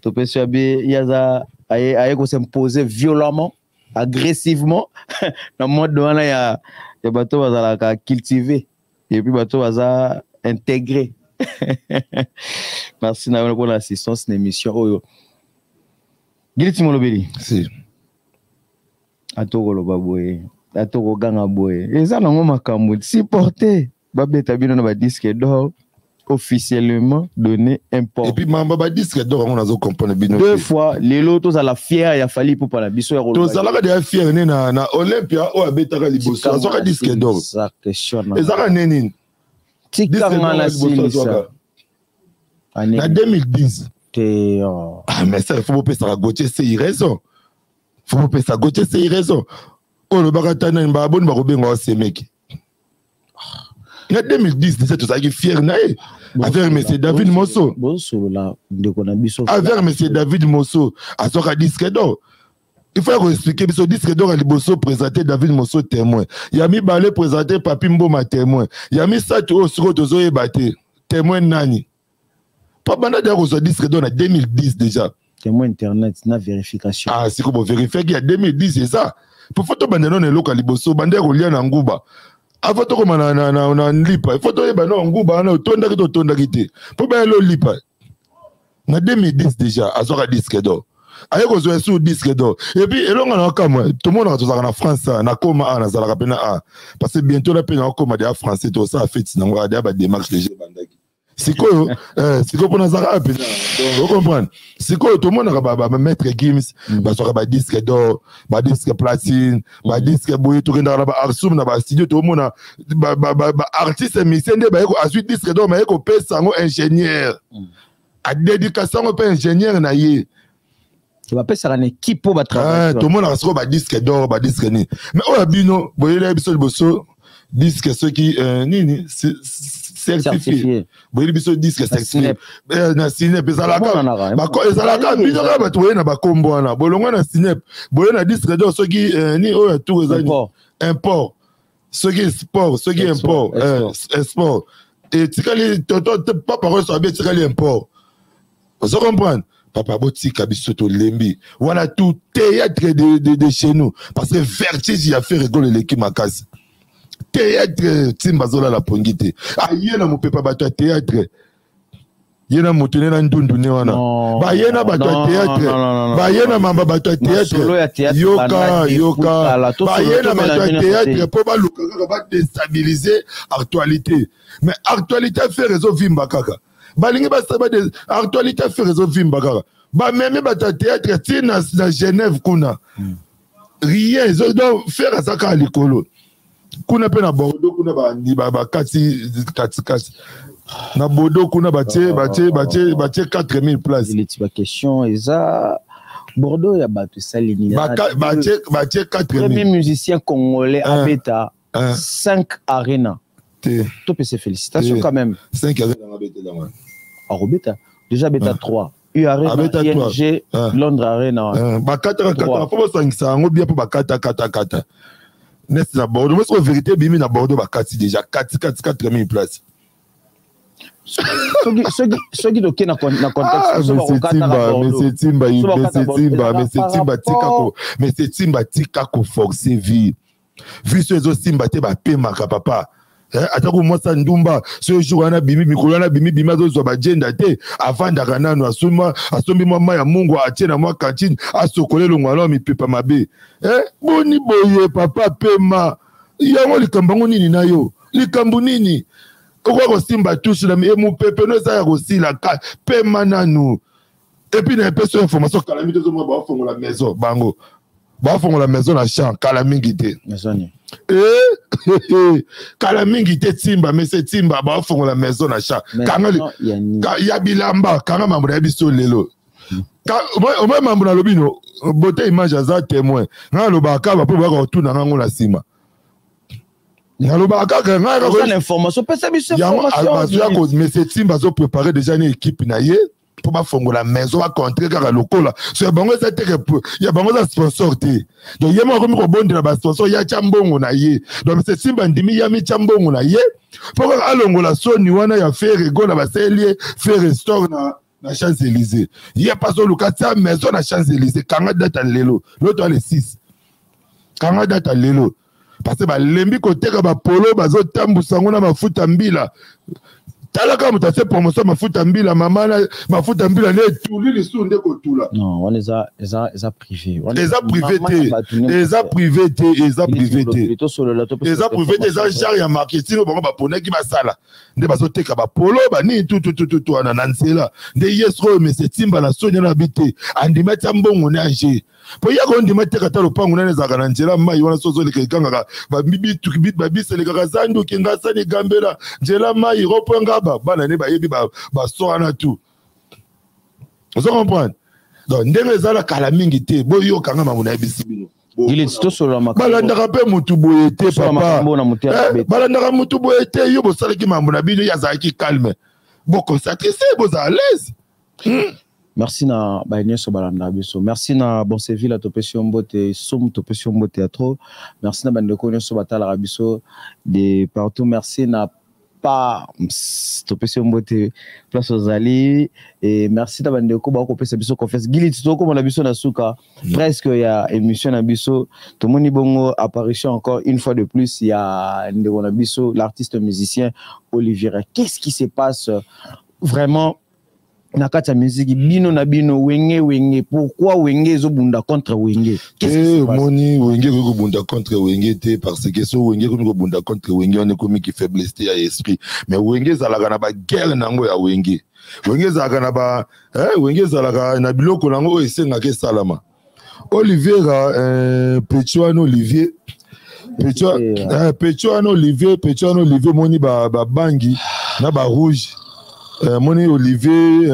To peso ya bi yaza aye aye ko s'imposer violemment, agressivement na mode wana ya bato bazalaka cultivé et puis bato baza intégré. Merci na yo pour l'assistance na émission oyo. Giliti Molobeli. Si. Atoko loba boye, atoko ganga boye. Eza nango makambo supporter babeta bino na ba disque d'or officiellement donné import. Et puis mamba ba disque d'or on azo comprendre bino. Deux fois lelo tozala fier ya Fally Ipupa na biso ya rolo. Tozalaka déjà fier né na Olympia o abetaka liboso. Tika Azoka nga disque d'or. silisa question na. Ezaka né nini? Tika Disque nga d'or na ya liboso silisa. azwaka. Année. Na 2010. Te, oh. Ah mais ça il faut bopesa Gauthier c'est raison. Faut bopesa Gauthier c'est raison. Oyo lobaka ta nani ba boni bakobenga wa semeki. Na 2010 déjà tozalaki fier na ye. Bon, Avec monsieur David Mosso. Bon, solo la ndeko na biso. Avec monsieur David Mosso, azoka disque d'or. Il faut expliquer biso disque d'or ya liboso présenter David Mosso témoin. Ya mibale présenter Papi Mboma témoin. Ya misato oyo sikoyo tozoyeba te. Témoin nani? Pa banda déjà kozwa disque d'or na 2010 déjà. Témoin internet na vérification. Ah, sikoyo bo vérifier ki ya 2010 c'est ça. Pour photo banda non eloko ya liboso, banda ya kolia na nguba. Avant tokoma na lipa, il faut toyeba no nguba wana otondaki to otondaki te. Po ba lo lipa. Na 2010 déjà azwaka disque d'or. Aye kozwa sous disque d'or. Et puis elonga na kamwe, tout le monde tozalaka na France, na koma a nazalaka pe na a. Parce que bientôt la pe na koma de français to ça fait nango de ba démarche déjà bandaki. Sikoyo, sikoyo pona zaka pe na. Donc, vous comprenez? Sikoyo tout le monde ba maître Gims, ba soka ba disque d'or, ba disque platine, ba disque boye to kenda na ba arsum na ba studio tout le monde ba artiste musicien nde ba yeko azui disque d'or mais yeko pesa ngo ingénieur. A dédicace ngo pe ingénieur na ye. Tu vas pesa na équipe po ba travailler. Ah, tout le monde a soko ba disque d'or, ba disque ni. Mais oyo bino boyela biso liboso disque ceux qui nini certifié. Certifié. Boyeli biso disque Na certifié. Snep. Na Snep, ezalaka. Bon, on en a, Ba ko, ezalaka, oui, bino kaka bato boye na ba kombo wana. Bolongwa na Snep. Boye na disque d'or, soki ni oyo ya tour ezali. Import. Import. Soki sport, soki Export, import, export. export. Et tikali, toto, te, papa, oyo so abe, tikali import. Ozo comprendre? Papa, botika biso tolembi. Wana tout théâtre de chez nous. Parce que vertige ya Ferre Gola eleki makasi. Théâtre, Timba Zola la pongi te. Aye na mopepa bato ya théâtre. Ye na moto ne na ndundu ne wana baye na bato ya théâtre, baye na mamba bato ya théâtre, yoka yoka, baye na bato ya théâtre mpo baluka kaka badestabilize actualité. Mais actualité affaire ezovimba kaka, balingi basaba actualité affaire ezovimba kaka, bamemi bato ya théâtre ti na Genève kuna. Rien, donc faire aza kaka likolo kuna mpe na Bordeaux kuna bakati katikati na Bordeaux kuna batie batie batie batie 4000 places. Leti ba question eza Bordeaux ya bato esali nini? Batie 4000. Premier musicien congolais abeta 5 arena. Te. Topesa félicitations quand même. 5 arena abetela? Akobeta déjà, beta 3 U Arena, ING, Londres Arena. Bakataka kata mpo bosangisa yango bien, mpo bakata kata kata neti na Bordeaux. Mosi vérité ebimi na Bordeaux, bakati déjà kati kati 4000 place. Soki toke na contexte, monsieur Timba, monsieur Timba, monsieur Timba, tika ko, monsieur Timba, tika koforce vie. Vie so ezosimba te, bapemaka papa. Atako mwasi ndumba so jour wana bimi, mikolo wana bimi bimi, azozwa bajenda te, avandaka nanu, asombi mwa mai ya mungu, atie na mwa kantine, asokole elongo wana mipepa mabe. Boni boye papa, pema yango. Likambo yango nini na yo? Likambo nini okoka kosimba tushe na mopepe no eza ya kosila? Pema nanu. Et puis na epesi information, kala mingi tozomona baofongola maison, bango baofongola maison na champ kala mingi te. Kala mingi te, Timba, mese Timba, baofongola maison na champ kanga ya bilamba. Kanga mambo na biso lelo, omoi mambo nalobi no bote image aza témoin. Ngai alobaka kaka mpo baka kotuna ngango na nsima, nalobaka kaka. Ngai pesa biso. Yango mese Timba azoprépare déjà na équipe na ye mpo bafongola maison, bacontre kaka lokola so ya bango eza teke ya bango eza sponsor te. Donc ye moko akomi kobondela basponsor, ya tya mbongo na ye. Donc mese Simba ndimi ya mitya mbongo na ye mpo kaka alongola soni wana ya Ferre Gola. Baseli ye Ferre Store na Champs Élysées, ye mpe azoluka tia maison na Champs Élysées. Kanga date lelo, loto ale 6, kanga date lelo, parce que balembi koteka bapolo, bazotambusa yango na mafuta mbila. Tala kaka moto atie promotion mafuta mbila, mama na mafuta mbila nde etuli lisusu nde kotula. Non, wana eza privé. Eza privé te, eza privé te, eza privé te, eza privé te. Eza genre ya marketing oyo bango baponaki basala, nde bazoteka bapolo banini tututututu wana na nzela. Nde ye sikoyo mese Timba na soni na bi te, andimi atia mbongo ne ange mpo ye akondima teka ata lopango nani ezalaka na nzela mai wana. So ozoleka ekangaka babiselekaka zanduki ngasani gambela nzela mai ropo ngaba, bana ne bayebi baso wana tu. Ozo comprendre? Donc ndenge ezala kala mingi te, boyokanga mambo nayebisi bino. Balandaka mpe mutu boye te papa, balandaka mutu boye te. Yo bosalaki mambo na bino, ye azalaki calme, boconcentre se, bozala à l'aise. Merci na baye nyonso balanda biso. Merci na Bonseville, topesi yo mbote somu, topesi yo mbote ya trop. Merci na bandeko nyonso batalaka biso de partout. Merci na pa, topesi yo mbote place ozali. Et merci na bandeko bakopesa biso confiance. Gilit, tokomona biso na suka presque ya émission na biso. Tomoni bongo apparition encore une fois de plus ya ndeko na biso, l'artiste musicien Olivier. Qu'est-ce qui se passe vraiment na kati ya musique bino na bino, Wenge Wenge? Pourquoi Wenge ezobunda contre Wenge? Omoni, Wenge ekoki kobunda contre Wenge te, parce que so Wenge ekomi kobunda contre Wenge, wana ekomi ki faiblesse te ya esprit. Mais Wenge ezalaka na baguerre nango ya Wenge. Wenge ezalaka na ba Wenge ezalaka na biloko nango oyo esengaka esalama. Olivier petit wana, Olivier petit wana, Olivier petit wana, Olivier moni babangi na barouge. Moni Olivier,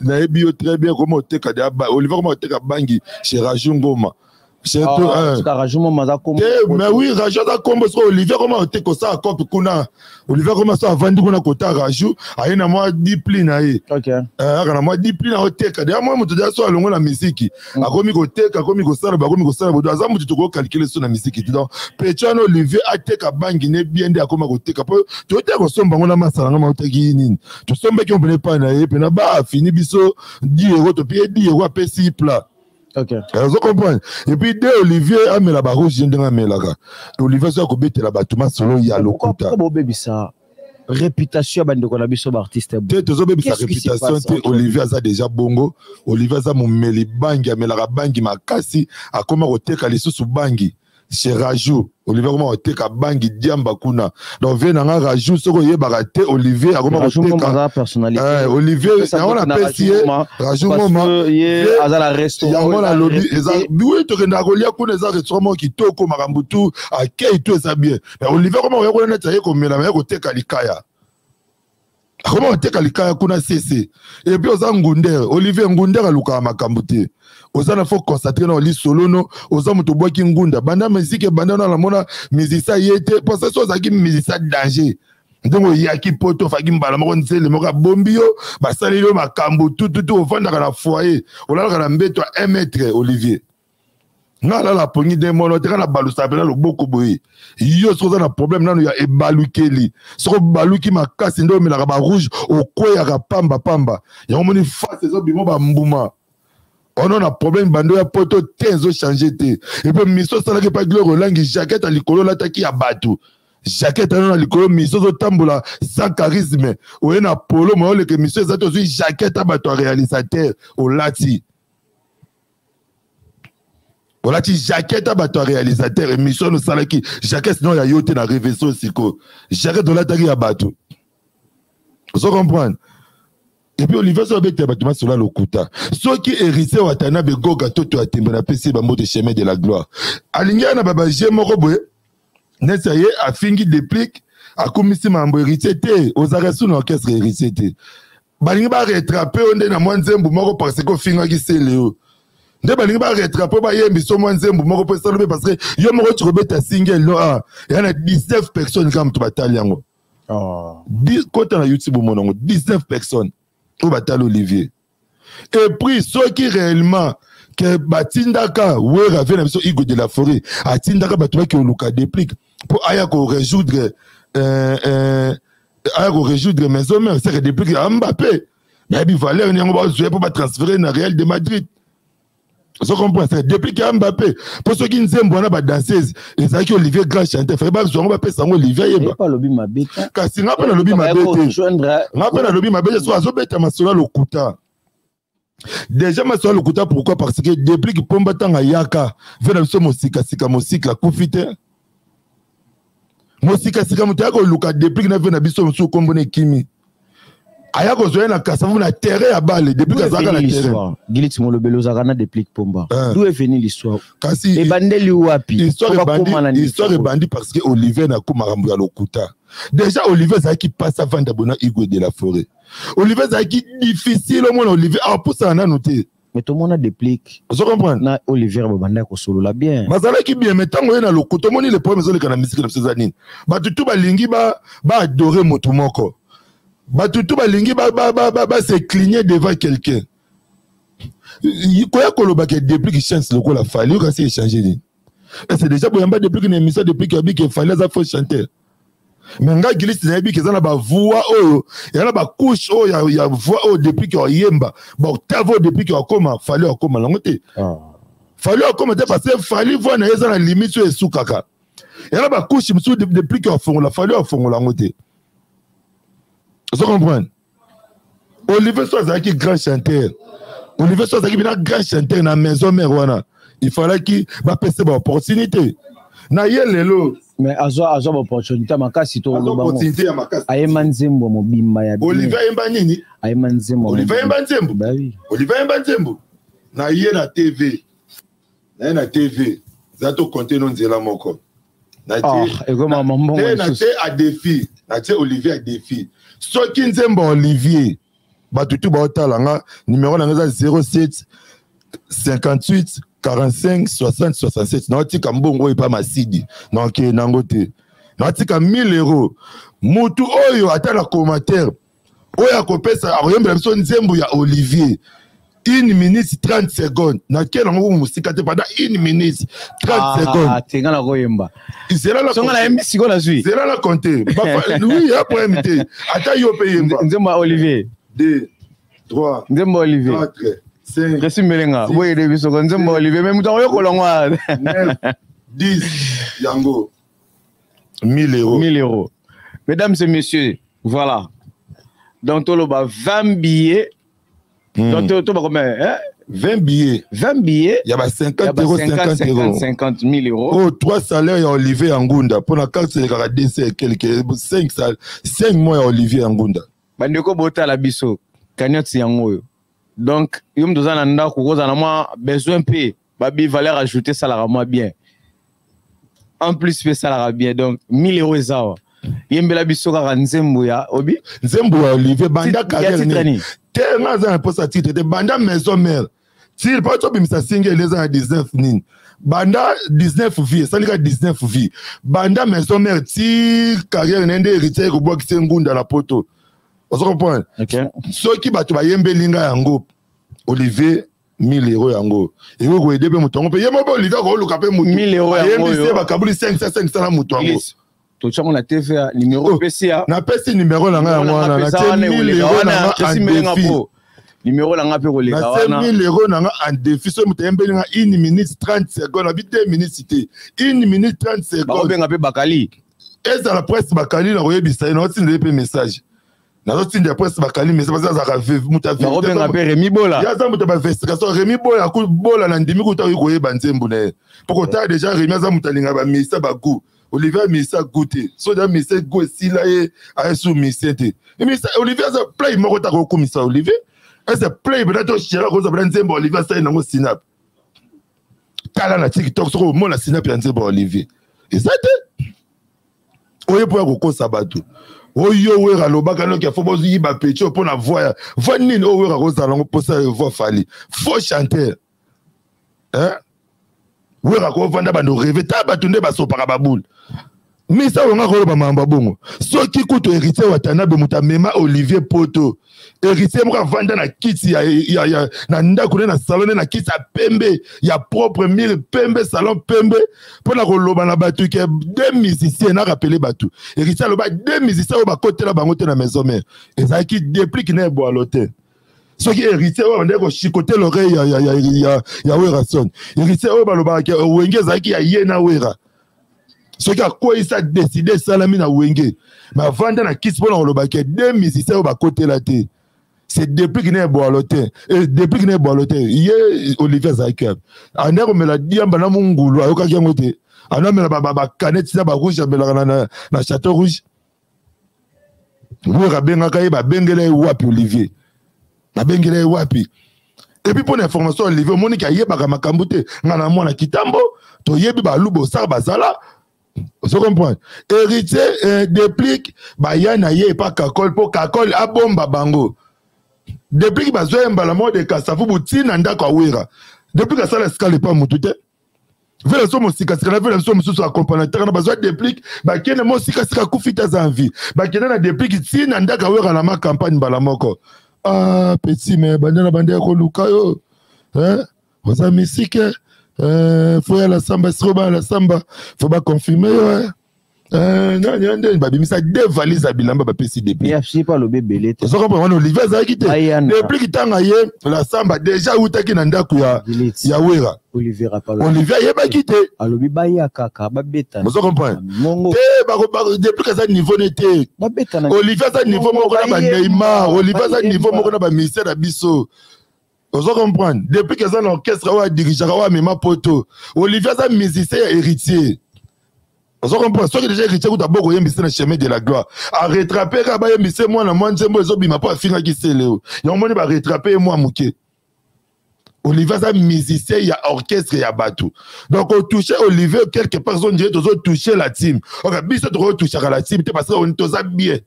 nayebi yo très bien koma oteka. Olivier koma oteka bangi chez Raju Ngoma. Mais oui, Raju aza kombo. Soki Olivier koma oteka, kosala cope kuna, Olivier koma so avandi kuna kota Raju, aye na mwa dipli na ye, aka na mwa dipli na oteka deya mwa moto deya. So alongo na misiki, akomi koteka, akomi kosala, bakomi kosala bodo, aza moto tokokalkule so na misiki te. Donc petit wana Olivier ateka bangi ne bien, nde akoma koteka po toyoteka kosomba yango na masala nga maotaki nini, tosombaki yo mpena epai na ye mpena ba afini biso 10 euro, topi ye 10 euro, apesi plat. Ozo comprendre? Et puis de Olivier amela barouge, ye ndenge amelaka. Olivier so akobetela bato masolo ya lokuta. Bobebisa. Réputation ya bandeko na biso baartiste. Te, tozobebisa réputation te. Olivier aza déjà bongo. Olivier aza momeli bangi, amelaka bangi makasi, akoma koteka lisusu bangi chez Rajou. Olivier akoma koteka bangi, diamba kuna. Donc vie nanga Rajou, soki oyebaka te, Olivier akoma koteka. Olivier yango napesi ye Rajou Ngoma, yango nalobi eza oui, tokendaka kolia kuna, eza restaurant moko kitoko, makambo tu akei tu eza bien. Mais Olivier akoma koya kuna neti aye komela, maye koteka likaya, akoma koteka likaya kuna cc. Et puis oza ngunder, Olivier ngunder alukaka makambo te. Oza na faut concentrer na lisolo no. Oza moto obwaki ngunda banda musique ebanda no, namona musicien ye te, parce so ozalaki musicien danger, ndenge oyaki poto, ofaki mbala moko nzele moko abombi yo, basaleli yo makambo tututu, ovandaka na foyer, olalaka na mbeto ya 1 mètre. Olivier, nga alala pongi nde mono te, nga na balusaka mpena loboko boye. Yo soki oza na problème nano ya ebalukeli, soki obaluki makasi nde omelaka barouge, okweyaka pamba pamba. Yango moni face ezobima bambuma ono na problème. Bando ya poto te, ezochange te. Et puis miso osalaki epa Gloire Olangi, jaquette ya likolo olataki ya bato, jaquette ano na likolo, miso ozotambola sans charisme, oye na polo moyo oleka miso eza te, ozwi jaquette ya bato ya réalisateur, olati jaquette ya bato ya réalisateur. Émission wana osalaki jaquette no ya yo te, na reveso sikoyo jaquette olataki ya bato, ozo comprendre? Et puis Olivier so abetela bato masolo ya lokuta. Soki Héritier Watanabe Goga toto ya tembe, napesi ye bambote, chemin de la gloire, alingi ya na babaje moko boye neti aye afingi Déplique, akumisi mambo Héritier te. Ozalaka su na orchestre Héritier te. Balingi barattraper yo nde na mwa nzembo moko parce que ofingaki sele oyo, nde balingi barattraper, bayembi so mwa nzembo moko mpo esalo mpe, parce que yo moko ti kobeta single no a ya na 19 personnes kaka moto batali yango. Oh. Kota na YouTube, omona yango, 19 personnes oyo batali Olivier. Et puis soki réellement ke batindaka Wera, vie na biso Igo de la Forêt atindaka bato baki oluka Déplique mpo aya korejoindre aya korejoindre Maison Mère, c'est que Déplique ya Mbappé bayebi valeur yango, bazwa mpo batransfere na Real de Madrid. Ozo comprendre? C'est Déplique ya Mbappé, mpo soki nzembo wana badanseuse ezalaki Olivier grand chanteur, fallait bazwa yango, bapesa yango Olivier ayemba. Kasi nga mpe nalobi mabe te, nga mpe nalobi mabe te. So azobeta masolo ya lokuta déjà, masolo ya lokuta. Pourquoi? Parce que Déplique Pomba, ntango ayaka ve na biso mosikasika, mosika akufi te, mosikasika moto aya koluka Déplique na ve na biso mosusu kombona ekimi, aya kozwa ye na Kasavu na terrain ya bale. Depuis azalaka na terrain. Gilit Molobeli, ozalaka na Déplique Pomba, d'où est venu l'histoire? Kasi ebandeli wapi? Histoire ebandi parce que Olivier na ko makambo ya lokuta. Déjà Olivier azalaki mpasi avanda bona Igwe de la Forêt. Olivier azalaki difficile, omona Olivier apusana nanu te. Mais tomona Déplique ozo comprendre? na Olivier babanda kosolola bien. Bazalaki bien, mais ntango ye na lokuta, omoni le problème ezoleka na misiki na biso eza nini? Bato tu balingi baadorer motu moko, bato tu balingi bas'incliner devant quelqu'un. Koya kolobaka Déplique chance lokola Fally, oyo kasi échange nini? C'est déjà boyamba Déplique na émission, Déplique abiki Fally aza faux chanteur. Mais ngai Gilisi nayebi ke eza na bavoix oyo, eza na bacouche oyo ya voix oyo Déplique oyemba, baoctave oyo Déplique akoma, Fally akoma nango te. Fally akoma te, parce que Fally voix na ye eza na limite oyo esukaka. Eza na bacouche mosusu Déplique afongola, Fally afongola yango te. Ozo comprendre? Olivier so azalaki grand chanteur, Olivier so azalaki bina grand chanteur na Maison Mère wana, il fallaki bapesa baopportunité na ye lelo. Mais azwa baopportunité makasi to. Opportunité ya makasi. Ayemba nzembo mobimba ya Olivier ayemba nini? Ayemba nzembo. Olivier ayemba nzembo. Olivier ayemba nzembo na ye na TV, na ye na TV eza tokonte no nzela moko. Na te a défi, natie Olivier a défi. Soki nzembo Olivier, bato tu baotala nga, numéro na nga eza 07 58 45 60 67. Naotika mbongo oyo epa Masidi, nakokende nango te. Naotika 1000 euro, mutu oyo ata na commentaire oyo akopesa akoyembela biso nzembo ya Olivier 1 minute 30 secondes. Nakei nango mosika te, pendant 1 minute 30 secondes. Tenga na koyemba, songa nayembi sikoyo, nazwi. Zela na compte, oui, ya problème te, ata yo mpe yemba. Nzembo ya Olivier. 2 3 Nzembo ya Olivier. 4 5. Resi Mbelenga boyede biso nzembo ya Olivier, mais moto akoyokola ngo. 9 10, yango 1000 euros. 1000 euros, mesdames et messieurs. Voilà. Donc toloba 20 billets. Donc toba combien, hein? 20 billets. 20 billets. Ya ba 50 euros, 50 euros. 50 000 euros. Oh, trois salaires ya Olivier Angunda. Pour la carte, c'est les 200 et quelques. 5 salaires. 5 mois ya Olivier Angunda. Bandeko botala biso. Cagnotte yango oyo. Donc, yo moto oza na ndako okozala na mwa besoin mpe babi valeur ajoutée esalaka mwa bien. En plus mpe esalaka bien. Donc 1000 euros eza awa. Yembela biso kaka nzembo ya obi. Nzembo ya Olivier banda carrière nini? Te nga aza na posa titre te, banda maison mère. Tire pa tobimisa single eza na 19 nini. Banda 19 vie, esalika 19 vie. Banda maison mère ti carrière na nde héritier ekobwakisa ngunda na poto. Ozo comprendre? Okay. Soki bato bayembeli nga yango Olivier 1000 euros yango ekoki koyede mpe moto yango mpe ye moko Olivier akoluka mpe moto 1000 euros yango ayembisi ye bakabuli 500 500 na moto yango. Totyango na TVA numéro Oh, opesi ya napesi numéro na ngai yango wana, natie 1000 euros na nga en défi. Numéro na nga mpe koleka natie wana. 1000 euros na nga en défi. Soki moto ayembeli nga 1 minute 30 secondes, nabi 2 minutes te, 1 minute 30 secondes. Bakobenga mpe Bakali. Ezala presse Bakali na koyebisa ye, naotindela ye mpe message. Nazotindela presse Bakali message parce que azalaka moto ya vérité. Bakobenga mpe Remy Bola. Ye aza moto ya ba investigation. Remy Bola, ku Bola na ndimi kuta oyi koyeba nzembo na ye. Po kotala déjà Remy aza moto alingaka ba misa ba goût. Olivier misa goût te. So déjà misa goût esila ye, aye sous misa te. Misa Olivier aza play moko ta kokumisa Olivier. Ese play peut-être to shela koza bana nzembo Olivier asali nango synap. Tala na TikTok soko omona synap ya nzembo Olivier. Eza te. Oye po ya kokosa bato. Oyo Wera alobaka noki ya fo boyiba petit oyo mpona voix ya voix nini oyo Wera akozala yango mposa ya voix Fally. Faux chanteur. Hein? Wera akovanda bando rêver ta bato nde basopaka baboule. Misa oyo nga koloba makambo ya bongo. Soki kutu héritier Watanabe moto amema Olivier Poto. Héritier moko avanda na kiti ya, ya, ya, na ndako ne na salon ne na kiti ya pembe ya propre mire pembe salon pembe mpona koloba na bato ke deux musiciens na rappeler bato. Héritier aloba deux musiciens oyo bakotela bango te na maison mère. Ezalaki déplique na eboalo te. Soki héritier oyo bandaki kochicoter l'oreille ya, ya, ya, ya, ya Werrason. Héritier oyo balobaka ke Wenge ezalaki ya ye na Wera. Soki akweyisa décider esalami na Wenge. Mais avanda na kisi mpona koloba ke deux musiciens oyo bakotela te. C'est depuis qu'il n'est boalo te. Et depuis qu'il n'est boalo te, ye Olivier azalaki wapi? Ande komela diamba na mungulu ayokaki yango te. Ande amela ba, ba, ba canette na ba rouge amelaka na, na, na Château Rouge. Wera abengaka ye, babengela ye wapi Olivier? Babengela ye wapi? Et puis pour l'information Olivier, omoni ki ayebaka makambo te. Nga na mwana Kitambo, toyebi ba lubo sar bazala. Vous comprenez? Héritier, déplique, ba ya na ye pa Kakol, po Kakol abomba bango. Déplique bazwa mbala moko de Kasavu butina ndako awira. Déplique asala escale pa mutu te. Vela so mosika sika na vela so mosusu accompagnateur na bazwa déplique, ba kende mosika sika kufi ta za envie. Ba kende na déplique tina ndako awira na ma campagne mbala moko. Ah petit mais banda na banda ko luka yo. Hein? Oza misike. Faut ya la samba, sro ba la samba. Faut ba confirmer yo, hein. Non, non, non, ba bimisa deux valises à bilamba ba pesi déplique. Ya si pas le bébé te. Ozo comprendre Olivier azalaki te. Ayana. Déplique tanga ye la samba déjà utaki na ndako ya Delete. ya Wera. Olivier Rapalo. Olivier ayebaki te. Alobi baya kaka ba beta. Ozo comprendre? Mongo. Te ba ba déplique aza niveau ne te. Ba beta na Olivier aza niveau moko na ba Bayemba. Neymar, Olivier aza Bayemba. niveau moko na ba ministère na biso. Ozo comprendre? Depuis que ça l'orchestre wa dirigeaka wa mema poto. Olivier aza musicien ya héritier. Ozo comprendre? Soki déjà héritier kuta boko yembisi na chemin de la gloire. A rattraper ka ba yembisi mwana mwa nzembo ezobima po afingaki Celeo. Yango moni ba rattraper mwa moke. Olivier aza musicien ya orchestre ya bato. Donc on touchait Olivier quelque part on dirait tozo toucher la team. OK, biso tozo toucher la team te parce que on toza bien.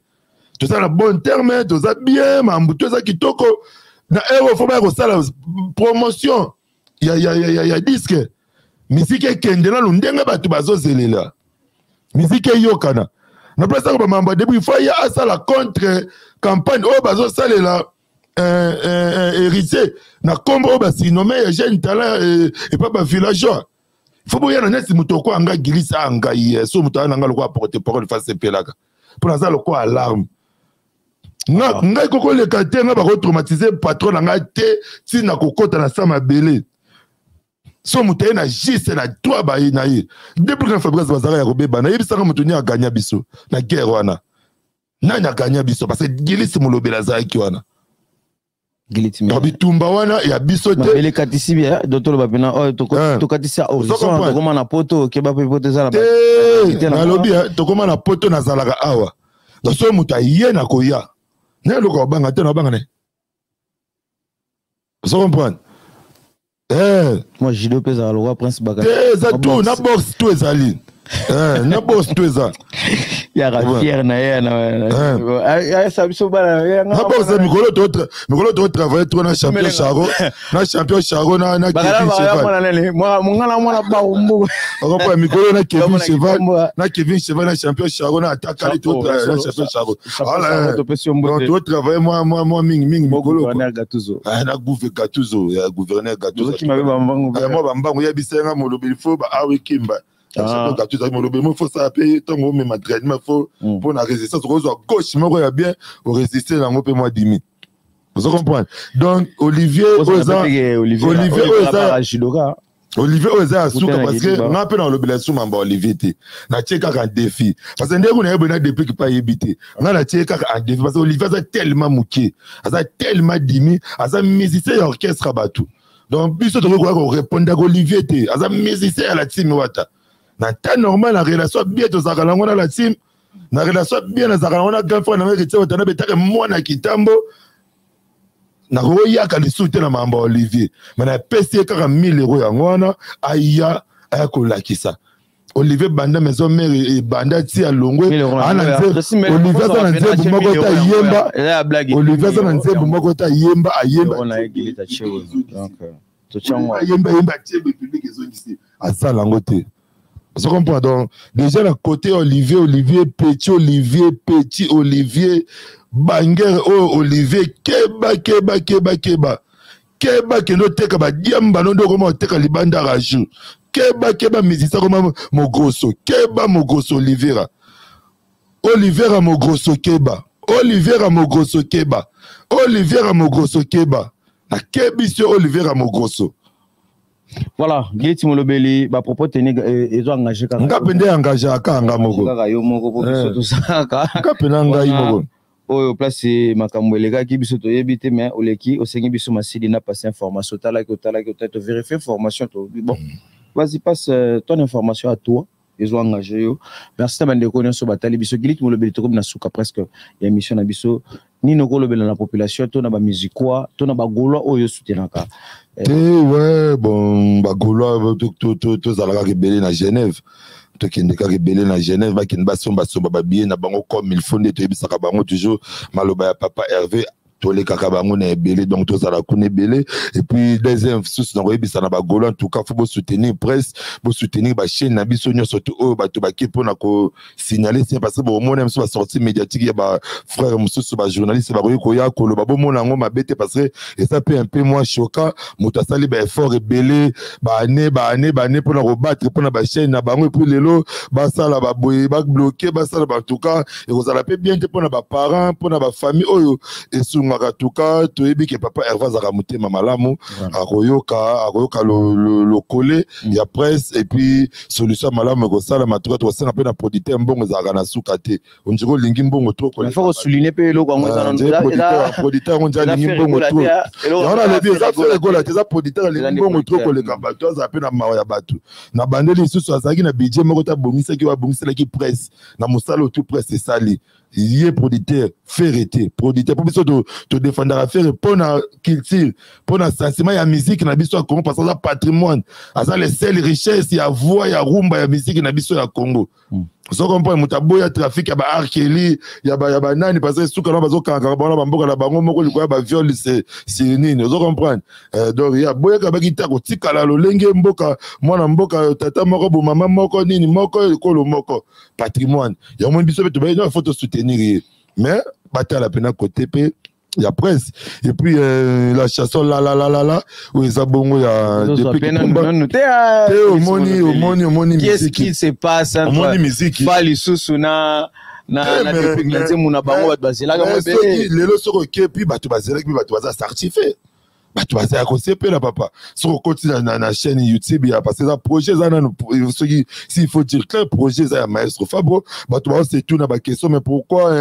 Toza na bon terme, toza bien, mambu toza kitoko. Na euro faut ba kosala promotion ya ya ya ya, ya disque. Musique ekende na ndenge bato bazozelela. Musique eyokana. Na place ba mamba depuis il faut ya asala contre campagne oyo bazosalela héritier na kombo oyo basinome ya jeune talent et pas ba villageois. Faut boya na neti moto ko anga gilisa anga ye so moto ana nga lokwa porte parole face pelaka. Pour naza lokwa alarme. Nga, ngai koko leka te, nga bako traumatiser patron na ngai te, ti na kokota na sa mabele. So moto aye na juste na droit ba ye na ye. Depuis que Fabrice Bazara ya kobeba, nayebisaka moto ni aganya biso na guerre wana. Nani aganya biso? Parce que Gilisi Molobeli azalaki wana. Donc bitumba wana ya biso te. Mabele katisi bien dotolo ba pena oyo tokatisi horizon tokoma na poto keba pe poto ezala te nalobi tokoma na poto nazalaka awa. Donc soki moto aye na koya na eloko abanga te na abanga ne. Ozo comprendre? Eh. Moi judo pe ezala lokola Prince Baka. Te eza tout na boxe tout ezali. Eh, na boxe tout eza. Yaka fier na ye na ayesa biso bana na boxe mikolo to mikolo to travailler trop na champion Charo na champion Charo na na Kevin Cheval. Mwana mwana ba mbugo. Okopa mikolo na Kevin Cheval na Kevin Cheval na champion Charo na atakali to na champion Charo. Voilà. Donc to travailler moi moi moi mingi mingi mikolo. Gouverneur Gattuso. Ah na gouve Gattuso ya gouverneur Gattuso. Ki mabe bambangu. Moi bambangu ya bisenga molobi il faut ba awe kimba. Ah. Gattuso molobi mo faut ça pe tango omema traitement faut pour na résistance okozwa gauche moko ya bien o résister nango pe moi dimi. Vous comprenez? Donc Olivier oza Olivier oza judoka. Olivier oyo eza ya suka parce que nga mpe nalobela lisusu mamba Olivier te, natie kaka en défi parce que ndenge nayebi na depuis kipa ayebi te, nga natie kaka en défi parce que Olivier aza tellement moke, aza tellement dimi, aza musicien ya orchestre ya bato. Donc biso tokoki koya korepondaka Olivier te, aza musicien ya la team wata. Na temps normal na relation bien tozalaka nango na la team, na relation bien nazalaka nango na grand frère na nga Héritier Watanabe etaka mwana kitambo, nakoyaka lisusu te na makambo ya Olivier, me napesi ye kaka 1000 euro yango wana aya aya kolakisa Olivier banda maison mère ebanda ti alongwe ana nzembo. Olivier aza na nzembo moko te ayemba, Olivier aza na nzembo moko te ayemba, ayemba ayemba ayemba atie public ezongisi asala yango te. Vous comprenez? Donc, déjà, la côté Olivier, Olivier, Petit, Olivier, Petit, Olivier, Banger, oh, Olivier, Keba, Keba, Keba, Keba. Keba, Kendo, Teka, ba, Diamba, non, comment, Teka, Libanda, Rajou. Keba, Keba, Mizisa, comment, Mogrosso. Keba, Mogrosso, Oliviera. Oliviera, Mogrosso, Keba. Oliviera, Mogrosso, Keba. Oliviera, Mogrosso, Keba. Na Kebisio, Oliviera, Mogrosso. Voilà, Guilty Molobeli, ba propos tenir ezo engagé kaka. Nga pende engagé aka nga moko. Kaka yo moko po biso tosaka. Nga pende ngai moko. Oyo place makambo elekaki biso toyebi te mais oleki osengi biso masidi na passer information otalaki otalaki otalaki to vérifier information to bon. Vas-y passe ton information à toi. Ezo engagé yo. Merci na bandeko nyonso batali biso. Guilty Molobeli tokomi na suka presque ya émission na biso. Nino kolobela na population to na ba musiquois to na ba gaulois oyo soutenaka. Te ouais bon ba gaulois to to to zalaka ebele na Genève. Tokende kaka ebele na Genève bakende basomba somba ba billets na bango comme il faut nde toyebisaka bango toujours maloba ya papa Hervé tolekaka bango na ebele donc tozala kuna ebele. Et puis deuxième source na koyebisa na ba gaulois en tout cas faut bo soutenir presse, bo soutenir ba chaîne na biso nyonso to oyo bato bake mpona ko signaler c'est parce que bomona biso ba sortie médiatique ya ba frère mosusu ba journaliste bakoki koya koloba bomona yango mabe te parce que eza pe un peu moins choquant moto asali ba effort ebele ba année ba année ba année mpona kobattre mpona ba chaîne na bango et puis lelo basala ba boye ba bloquer basala ba en tout cas ekozala pe bien te mpona ba parents mpona ba famille oyo esungaka en tout cas toyebi ke papa Hervé azalaka motema malamu akoyoka akoyoka lokole ya presse et puis solution malamu ekosalama en tout cas tokosenga mpe na producteur mbongo ezalaka na suka te ondire olingi mbongo trop koleka. Faut souligner pe eloko yango eza na producteur yango nzala alingi mbongo trop yango nalobi eza Ferre Gola te eza producteur alingi mbongo trop koleka bato azala mpe na mawa ya bato na bandeli lisusu azalaki na budget moko te abongisaki oyo abongiselaki presse na mosala oyo tout presse esali ye producteur Ferre te producteur po biso to défendaka Ferre mpo na culture mpo na sentiment ya musique na biso ya Congo parce que aza patrimoine aza le seul richesse ya voix ya rumba ya musique na biso ya Congo. Ozo comprendre moto aboya trafic ya ba R. Kelly ya ba ya ba nani parce que suka na bazo kanga bango na ba mboka na bango moko likoya ba viol c'est c'est nini ozo comprendre donc ya boya ka baki ta kotikala lolenge mboka mwana mboka tata moko bo mama moko nini moko ekolo moko patrimoine ya moni biso pe tobaye non faut soutenir ye mais batala pena côté pe ya presse et puis la chanson la la la la la où eza bongo ya depuis te omoni omoni omoni qu'est-ce qui se passe entre omoni musique Fally Susu na na na depuis na nzembo na bango bato bazelaka mo ebele lelo soko ke puis bato bazelaki puis bato baza certifié. Bato baza ya kosepela papa. Soki okoti na chaîne YouTube ya, parce que eza projet, eza nanu, soki s'il faut dire clair, projet eza ya maestro Fabro. Bato baosetuna baquestion, mais pourquoi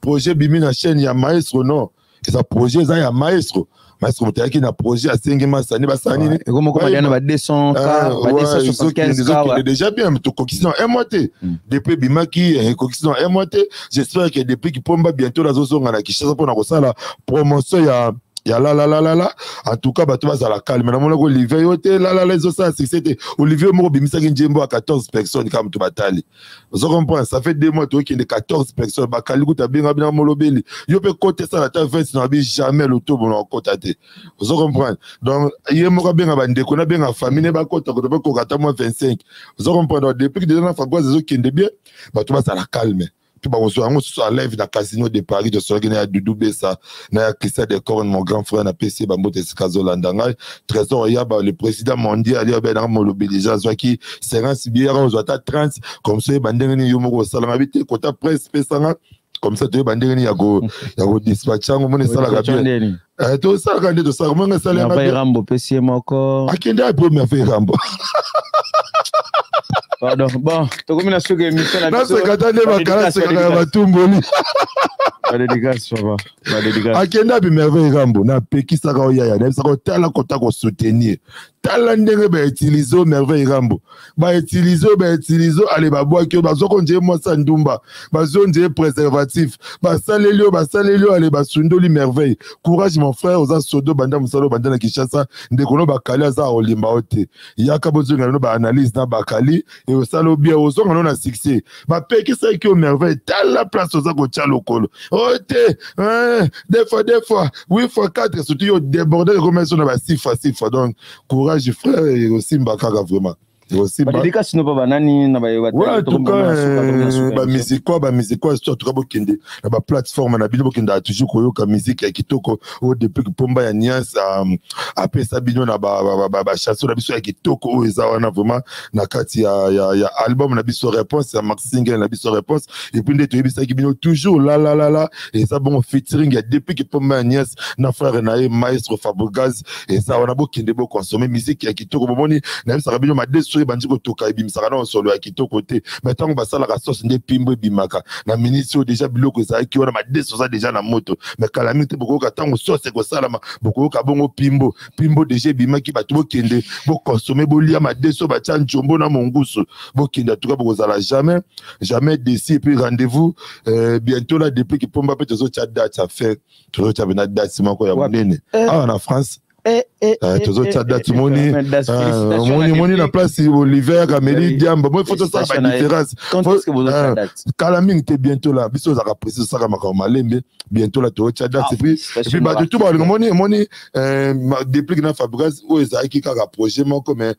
projet bimi na chaîne ya maestro? Non, eza projet, eza ya maestro. Maestro moto ayaki na projet, asengi masani basala nini. Ekomokoma ba 200 ba 275. Déjà bien, tokokisi na un mois te. Depuis ebimaki, ekokisi na un mois te. J'espère que depuis Kipomba bientôt nazozonga na Kinshasa mpona kosala promotion ya la. En tout cas, bato bazala calme. Namonaki Olivier, yo te, lalala ezosala succès te. Olivier moko obimisaki nzembo ya 14 personnes kaka moto batali. Ozo comprendre? Ça fait 2 mois, tokende 14 personnes. Bakali kuta benga bina molobeli yo mpe kote esala ata 20 na bi jamais lotobo na okota te. Ozo comprendre? Donc ye moko abenga bandeko, nabenga famille ne bakota kota mpe koka ata mwa 25. Ozo comprendre? Donc depuis que déjà na Fabrice ezokende bien, bato bazala calme mpe bakozwa yango susu live na Casino de Paris. Tosolaki na ya Dudu Besa, na ya Christian de Corne, mon grand frère. Napesi ye bambote esika azolanda ngai. Trésor Yaba, le président mondial, yo abenaka molobeli, ja azwaki 50 billet, yaka ozwa ata 30 comme ça, oyeba ndenge nini yo moko osalanga bi te. Kota presse pesanga comme ça, toyeba ndenge nini ya kodispatche yango. Mona esalaka bien, tosalaka nde tosalaka monga esalaka. Rambo pesi ye moko. Akende aye première fois Rambo. Pardon, bon, tokomi na suka émission na biso. Naseka ta nde bakala sekaka ya batumboli. Badédicace, papa, badédicace. Akende abi Merveille Rambo, napekisaka oyaya, nayebisaka otala kota kosoutenir. Tala ndenge bautilize o Merveille Rambo, bautilize oyo, bautilize oyo, ale babwaki oyo, bazwako nzeye mwasi ya ndumba, bazwi nzeye préservatif, basaleli oyo, basaleli oyo, ale basundoli. Merveille, courage mon frère, oza sodo, banda mosala oyo, banda na Kinshasa. Ndeko no bakali aza olimba o te. Yaka bozonga no baanalyse na bakali, osala obia, ozonga no na succès. Bapekisaki yo Merveille, tala place oza kotya lokolo oyo te. Deux fois, deux fois, huit fois quatre, surtout yo déborde, ekoma so na ba six fois, six fois. Donc courage frère, osimba kaka vraiment. Badédicace no mpo banani na? Ouais, en tout cas, bamusikois, bamusikois en tout cas, bokende na baplateforme na bino, bokendaka toujours koyoka musique ya kitoko oyo depuis Pomba ya Niance apesa bino na bachanson na biso ya kitoko oyo eza wana vraiment na kati ya album na biso Réponse, ya maxi single na biso Réponse. Et puis nde toyebisaki bino toujours, la eza bongo featuring ya depuis Pomba ya Niance na frère na ye maestro Fabregas. Eza wana, bokende boconsommer musique ya kitoko. Bomoni, nayebisaka bino, madesu soki ebandi kotoka, ebimisaka na solo ya kitoko te, mais ntango basalaka sauce nde pimbo ebimaka. Na minisi oyo déjà biloko ezalaki wana, madesu oza déjà na moto, mais kala mingi te bokoyoka ntango sauce ekosalama, bokoyoka bongo pimbo. Pimbo déjà ebimaki. Bato bokende boconsommer, bolia madesu oyo batya njombo na mongusu. Bokende, en tout cas bokozala jamais jamais déçus. Et puis rendez-vous bientôt là, depuis Kipomba mpe tozotya date affaire, tozotya pena date moko ya monene awa na France. Tozotya date. Moni moni moni na place Oliver ameli diamba moi, faut tosala badifférence. Kala mingi te, bientôt là. Biso ozalaka précis, osaka makambo malembe. Bientôt là tozotya date. Et puis bato tu balinga moni moni Déplique na Fabrice oyo ezalaki kaka projet moko, mais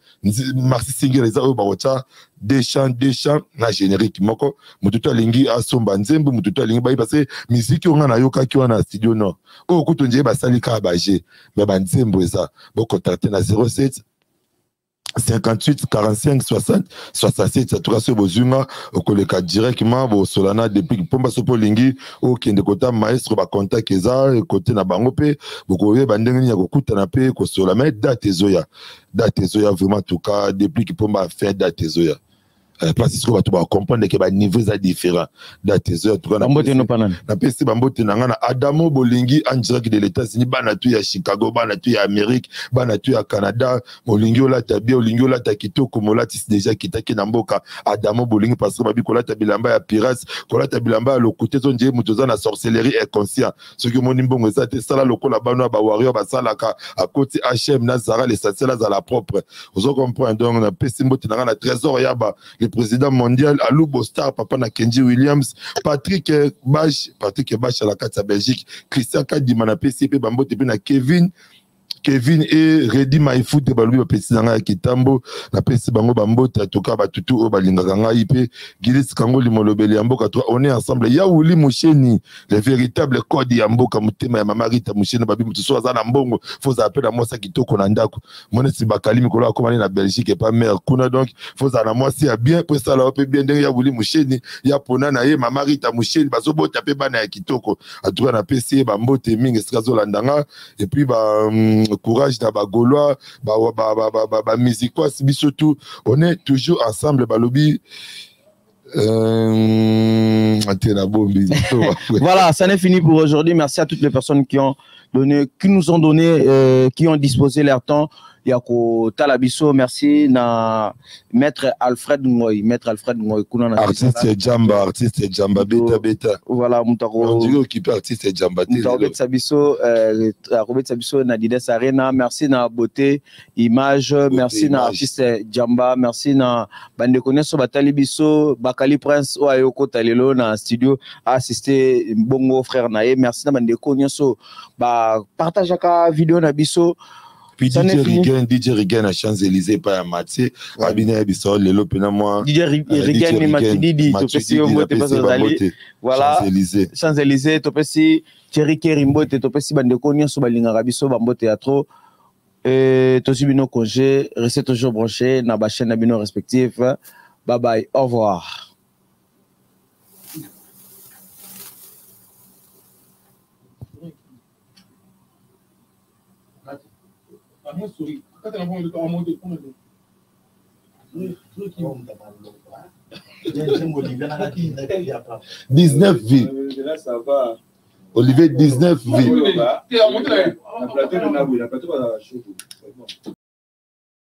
maxi single eza oyo bakotya deux chants, deux chants na générique moko. Motu to alingi asomba nzembo, motu to alingi bayi, parce que musique oyo nga nayokaki wana na studio nord oyo kutu nzeye basali kaka baje, mais banzembo eza. Bocontacte na 07 58 45 60 67. En tout cas, soki bozwi nga, okoleka directement bosola na depuis Mpomba. Soki olingi okende kota maestro, bacontact eza kote na bango mpe bokoyeba ndenge nini ya kokutana mpe kosola. Mais date ezoya, date ezoya vraiment. En tout cas, depuis Kipomba fin, date ezoya, place sikoyo bato bacomprendre ke baniveau eza différent. Date ezoya. Napesi bambote na ngai na Adamo Bolingi en direct de l'États-Unis, bana tu ya Chicago, bana tu ya Amérique, bana tu ya Canada. Olingi olata bien, olingi olata kitoko, molatisi déjà kitaki na mboka Adamo Bolingi, parce que babi kolata bilamba ya pirate, kolata bilamba ya lokute, ezo nje moto oza na sorcellerie inconscient. Soki omoni mbongo eza te, sala lokola bano ya bawarrior basalaka, akoti HM na Zara, l'essentiel azala propre. Ozo comprendre? Donc napesi mbote na ngai na Trésor Yaba, le président mondial, Alubo Star, papa na Kenji Williams, Patrick Bash, Patrick Bash na kati ya Belgique, Christian Kadima, napesi mpe bambote mpe na Kevin. Kevin et Redi Maifute balobi bapesi na ngai ya kitambo, napesi bango bambote atoka batutu oyo balingaka ngai mpe Gilis Kangoli molobeli ya mboka, toi on est ensemble. Ya Wuli Musheni, le véritable code ya mboka, motema ya mama Rita Musheni babi moto so aza na mbongo faut ozala mpe na mwasi ya kitoko na ndako. Monesi bakali mikolo akomani na Belgique epa mère kuna, donc faut ozala na mwasi ya bien mpo esala yo mpe bien ndenge ya Wuli Musheni ya pona na ye mama Rita Musheni bazobota mpe bana ya kitoko. En tout cas napesi ye bambote mingi esika azolanda nga et puis ba courage na ba Gaulois ba ba ba ba, ba, ba musiquois biso tout on est toujours ensemble balobi Voilà, ça n'est fini pour aujourd'hui. Merci à toutes les personnes qui ont donné, qui nous ont donné, qui ont disposé leur temps. Yako Talabiso, merci na Maître Alfred Ngoy, Maître Alfred Ngoy kuna na artiste Jamba, artiste Jamba beta beta. Voilà, mutako. On dirait occupé artiste Jamba te. Mutako beta biso, akobetisa biso na Didas Arena, merci na beauté image, beauté, merci na artiste Jamba, merci na bandeko nyonso batali biso, Bakali Prince oyo ayokota lelo na studio assister bongo frère na ye, merci na bandeko nyonso ba partageaka vidéo na biso. Puis DJ Rigen, DJ Rigen à Champs-Élysées, pas à Mathieu. Abina Biso, lelo pena moi. DJ Rigen, Matidi, topesi yo mbote parce ozali. Voilà. Champs-Élysées. Champs-Élysées, topesi Thierry Kerry mbote, topesi bandeko nyonso balingaka biso ba mbote ya trop. Et tosi bino congé, restez toujours branchés na ba chaîne na bino respective. Bye bye, au revoir. Kata na bongo to amonte. 19 vies. Olivier, 19 vies.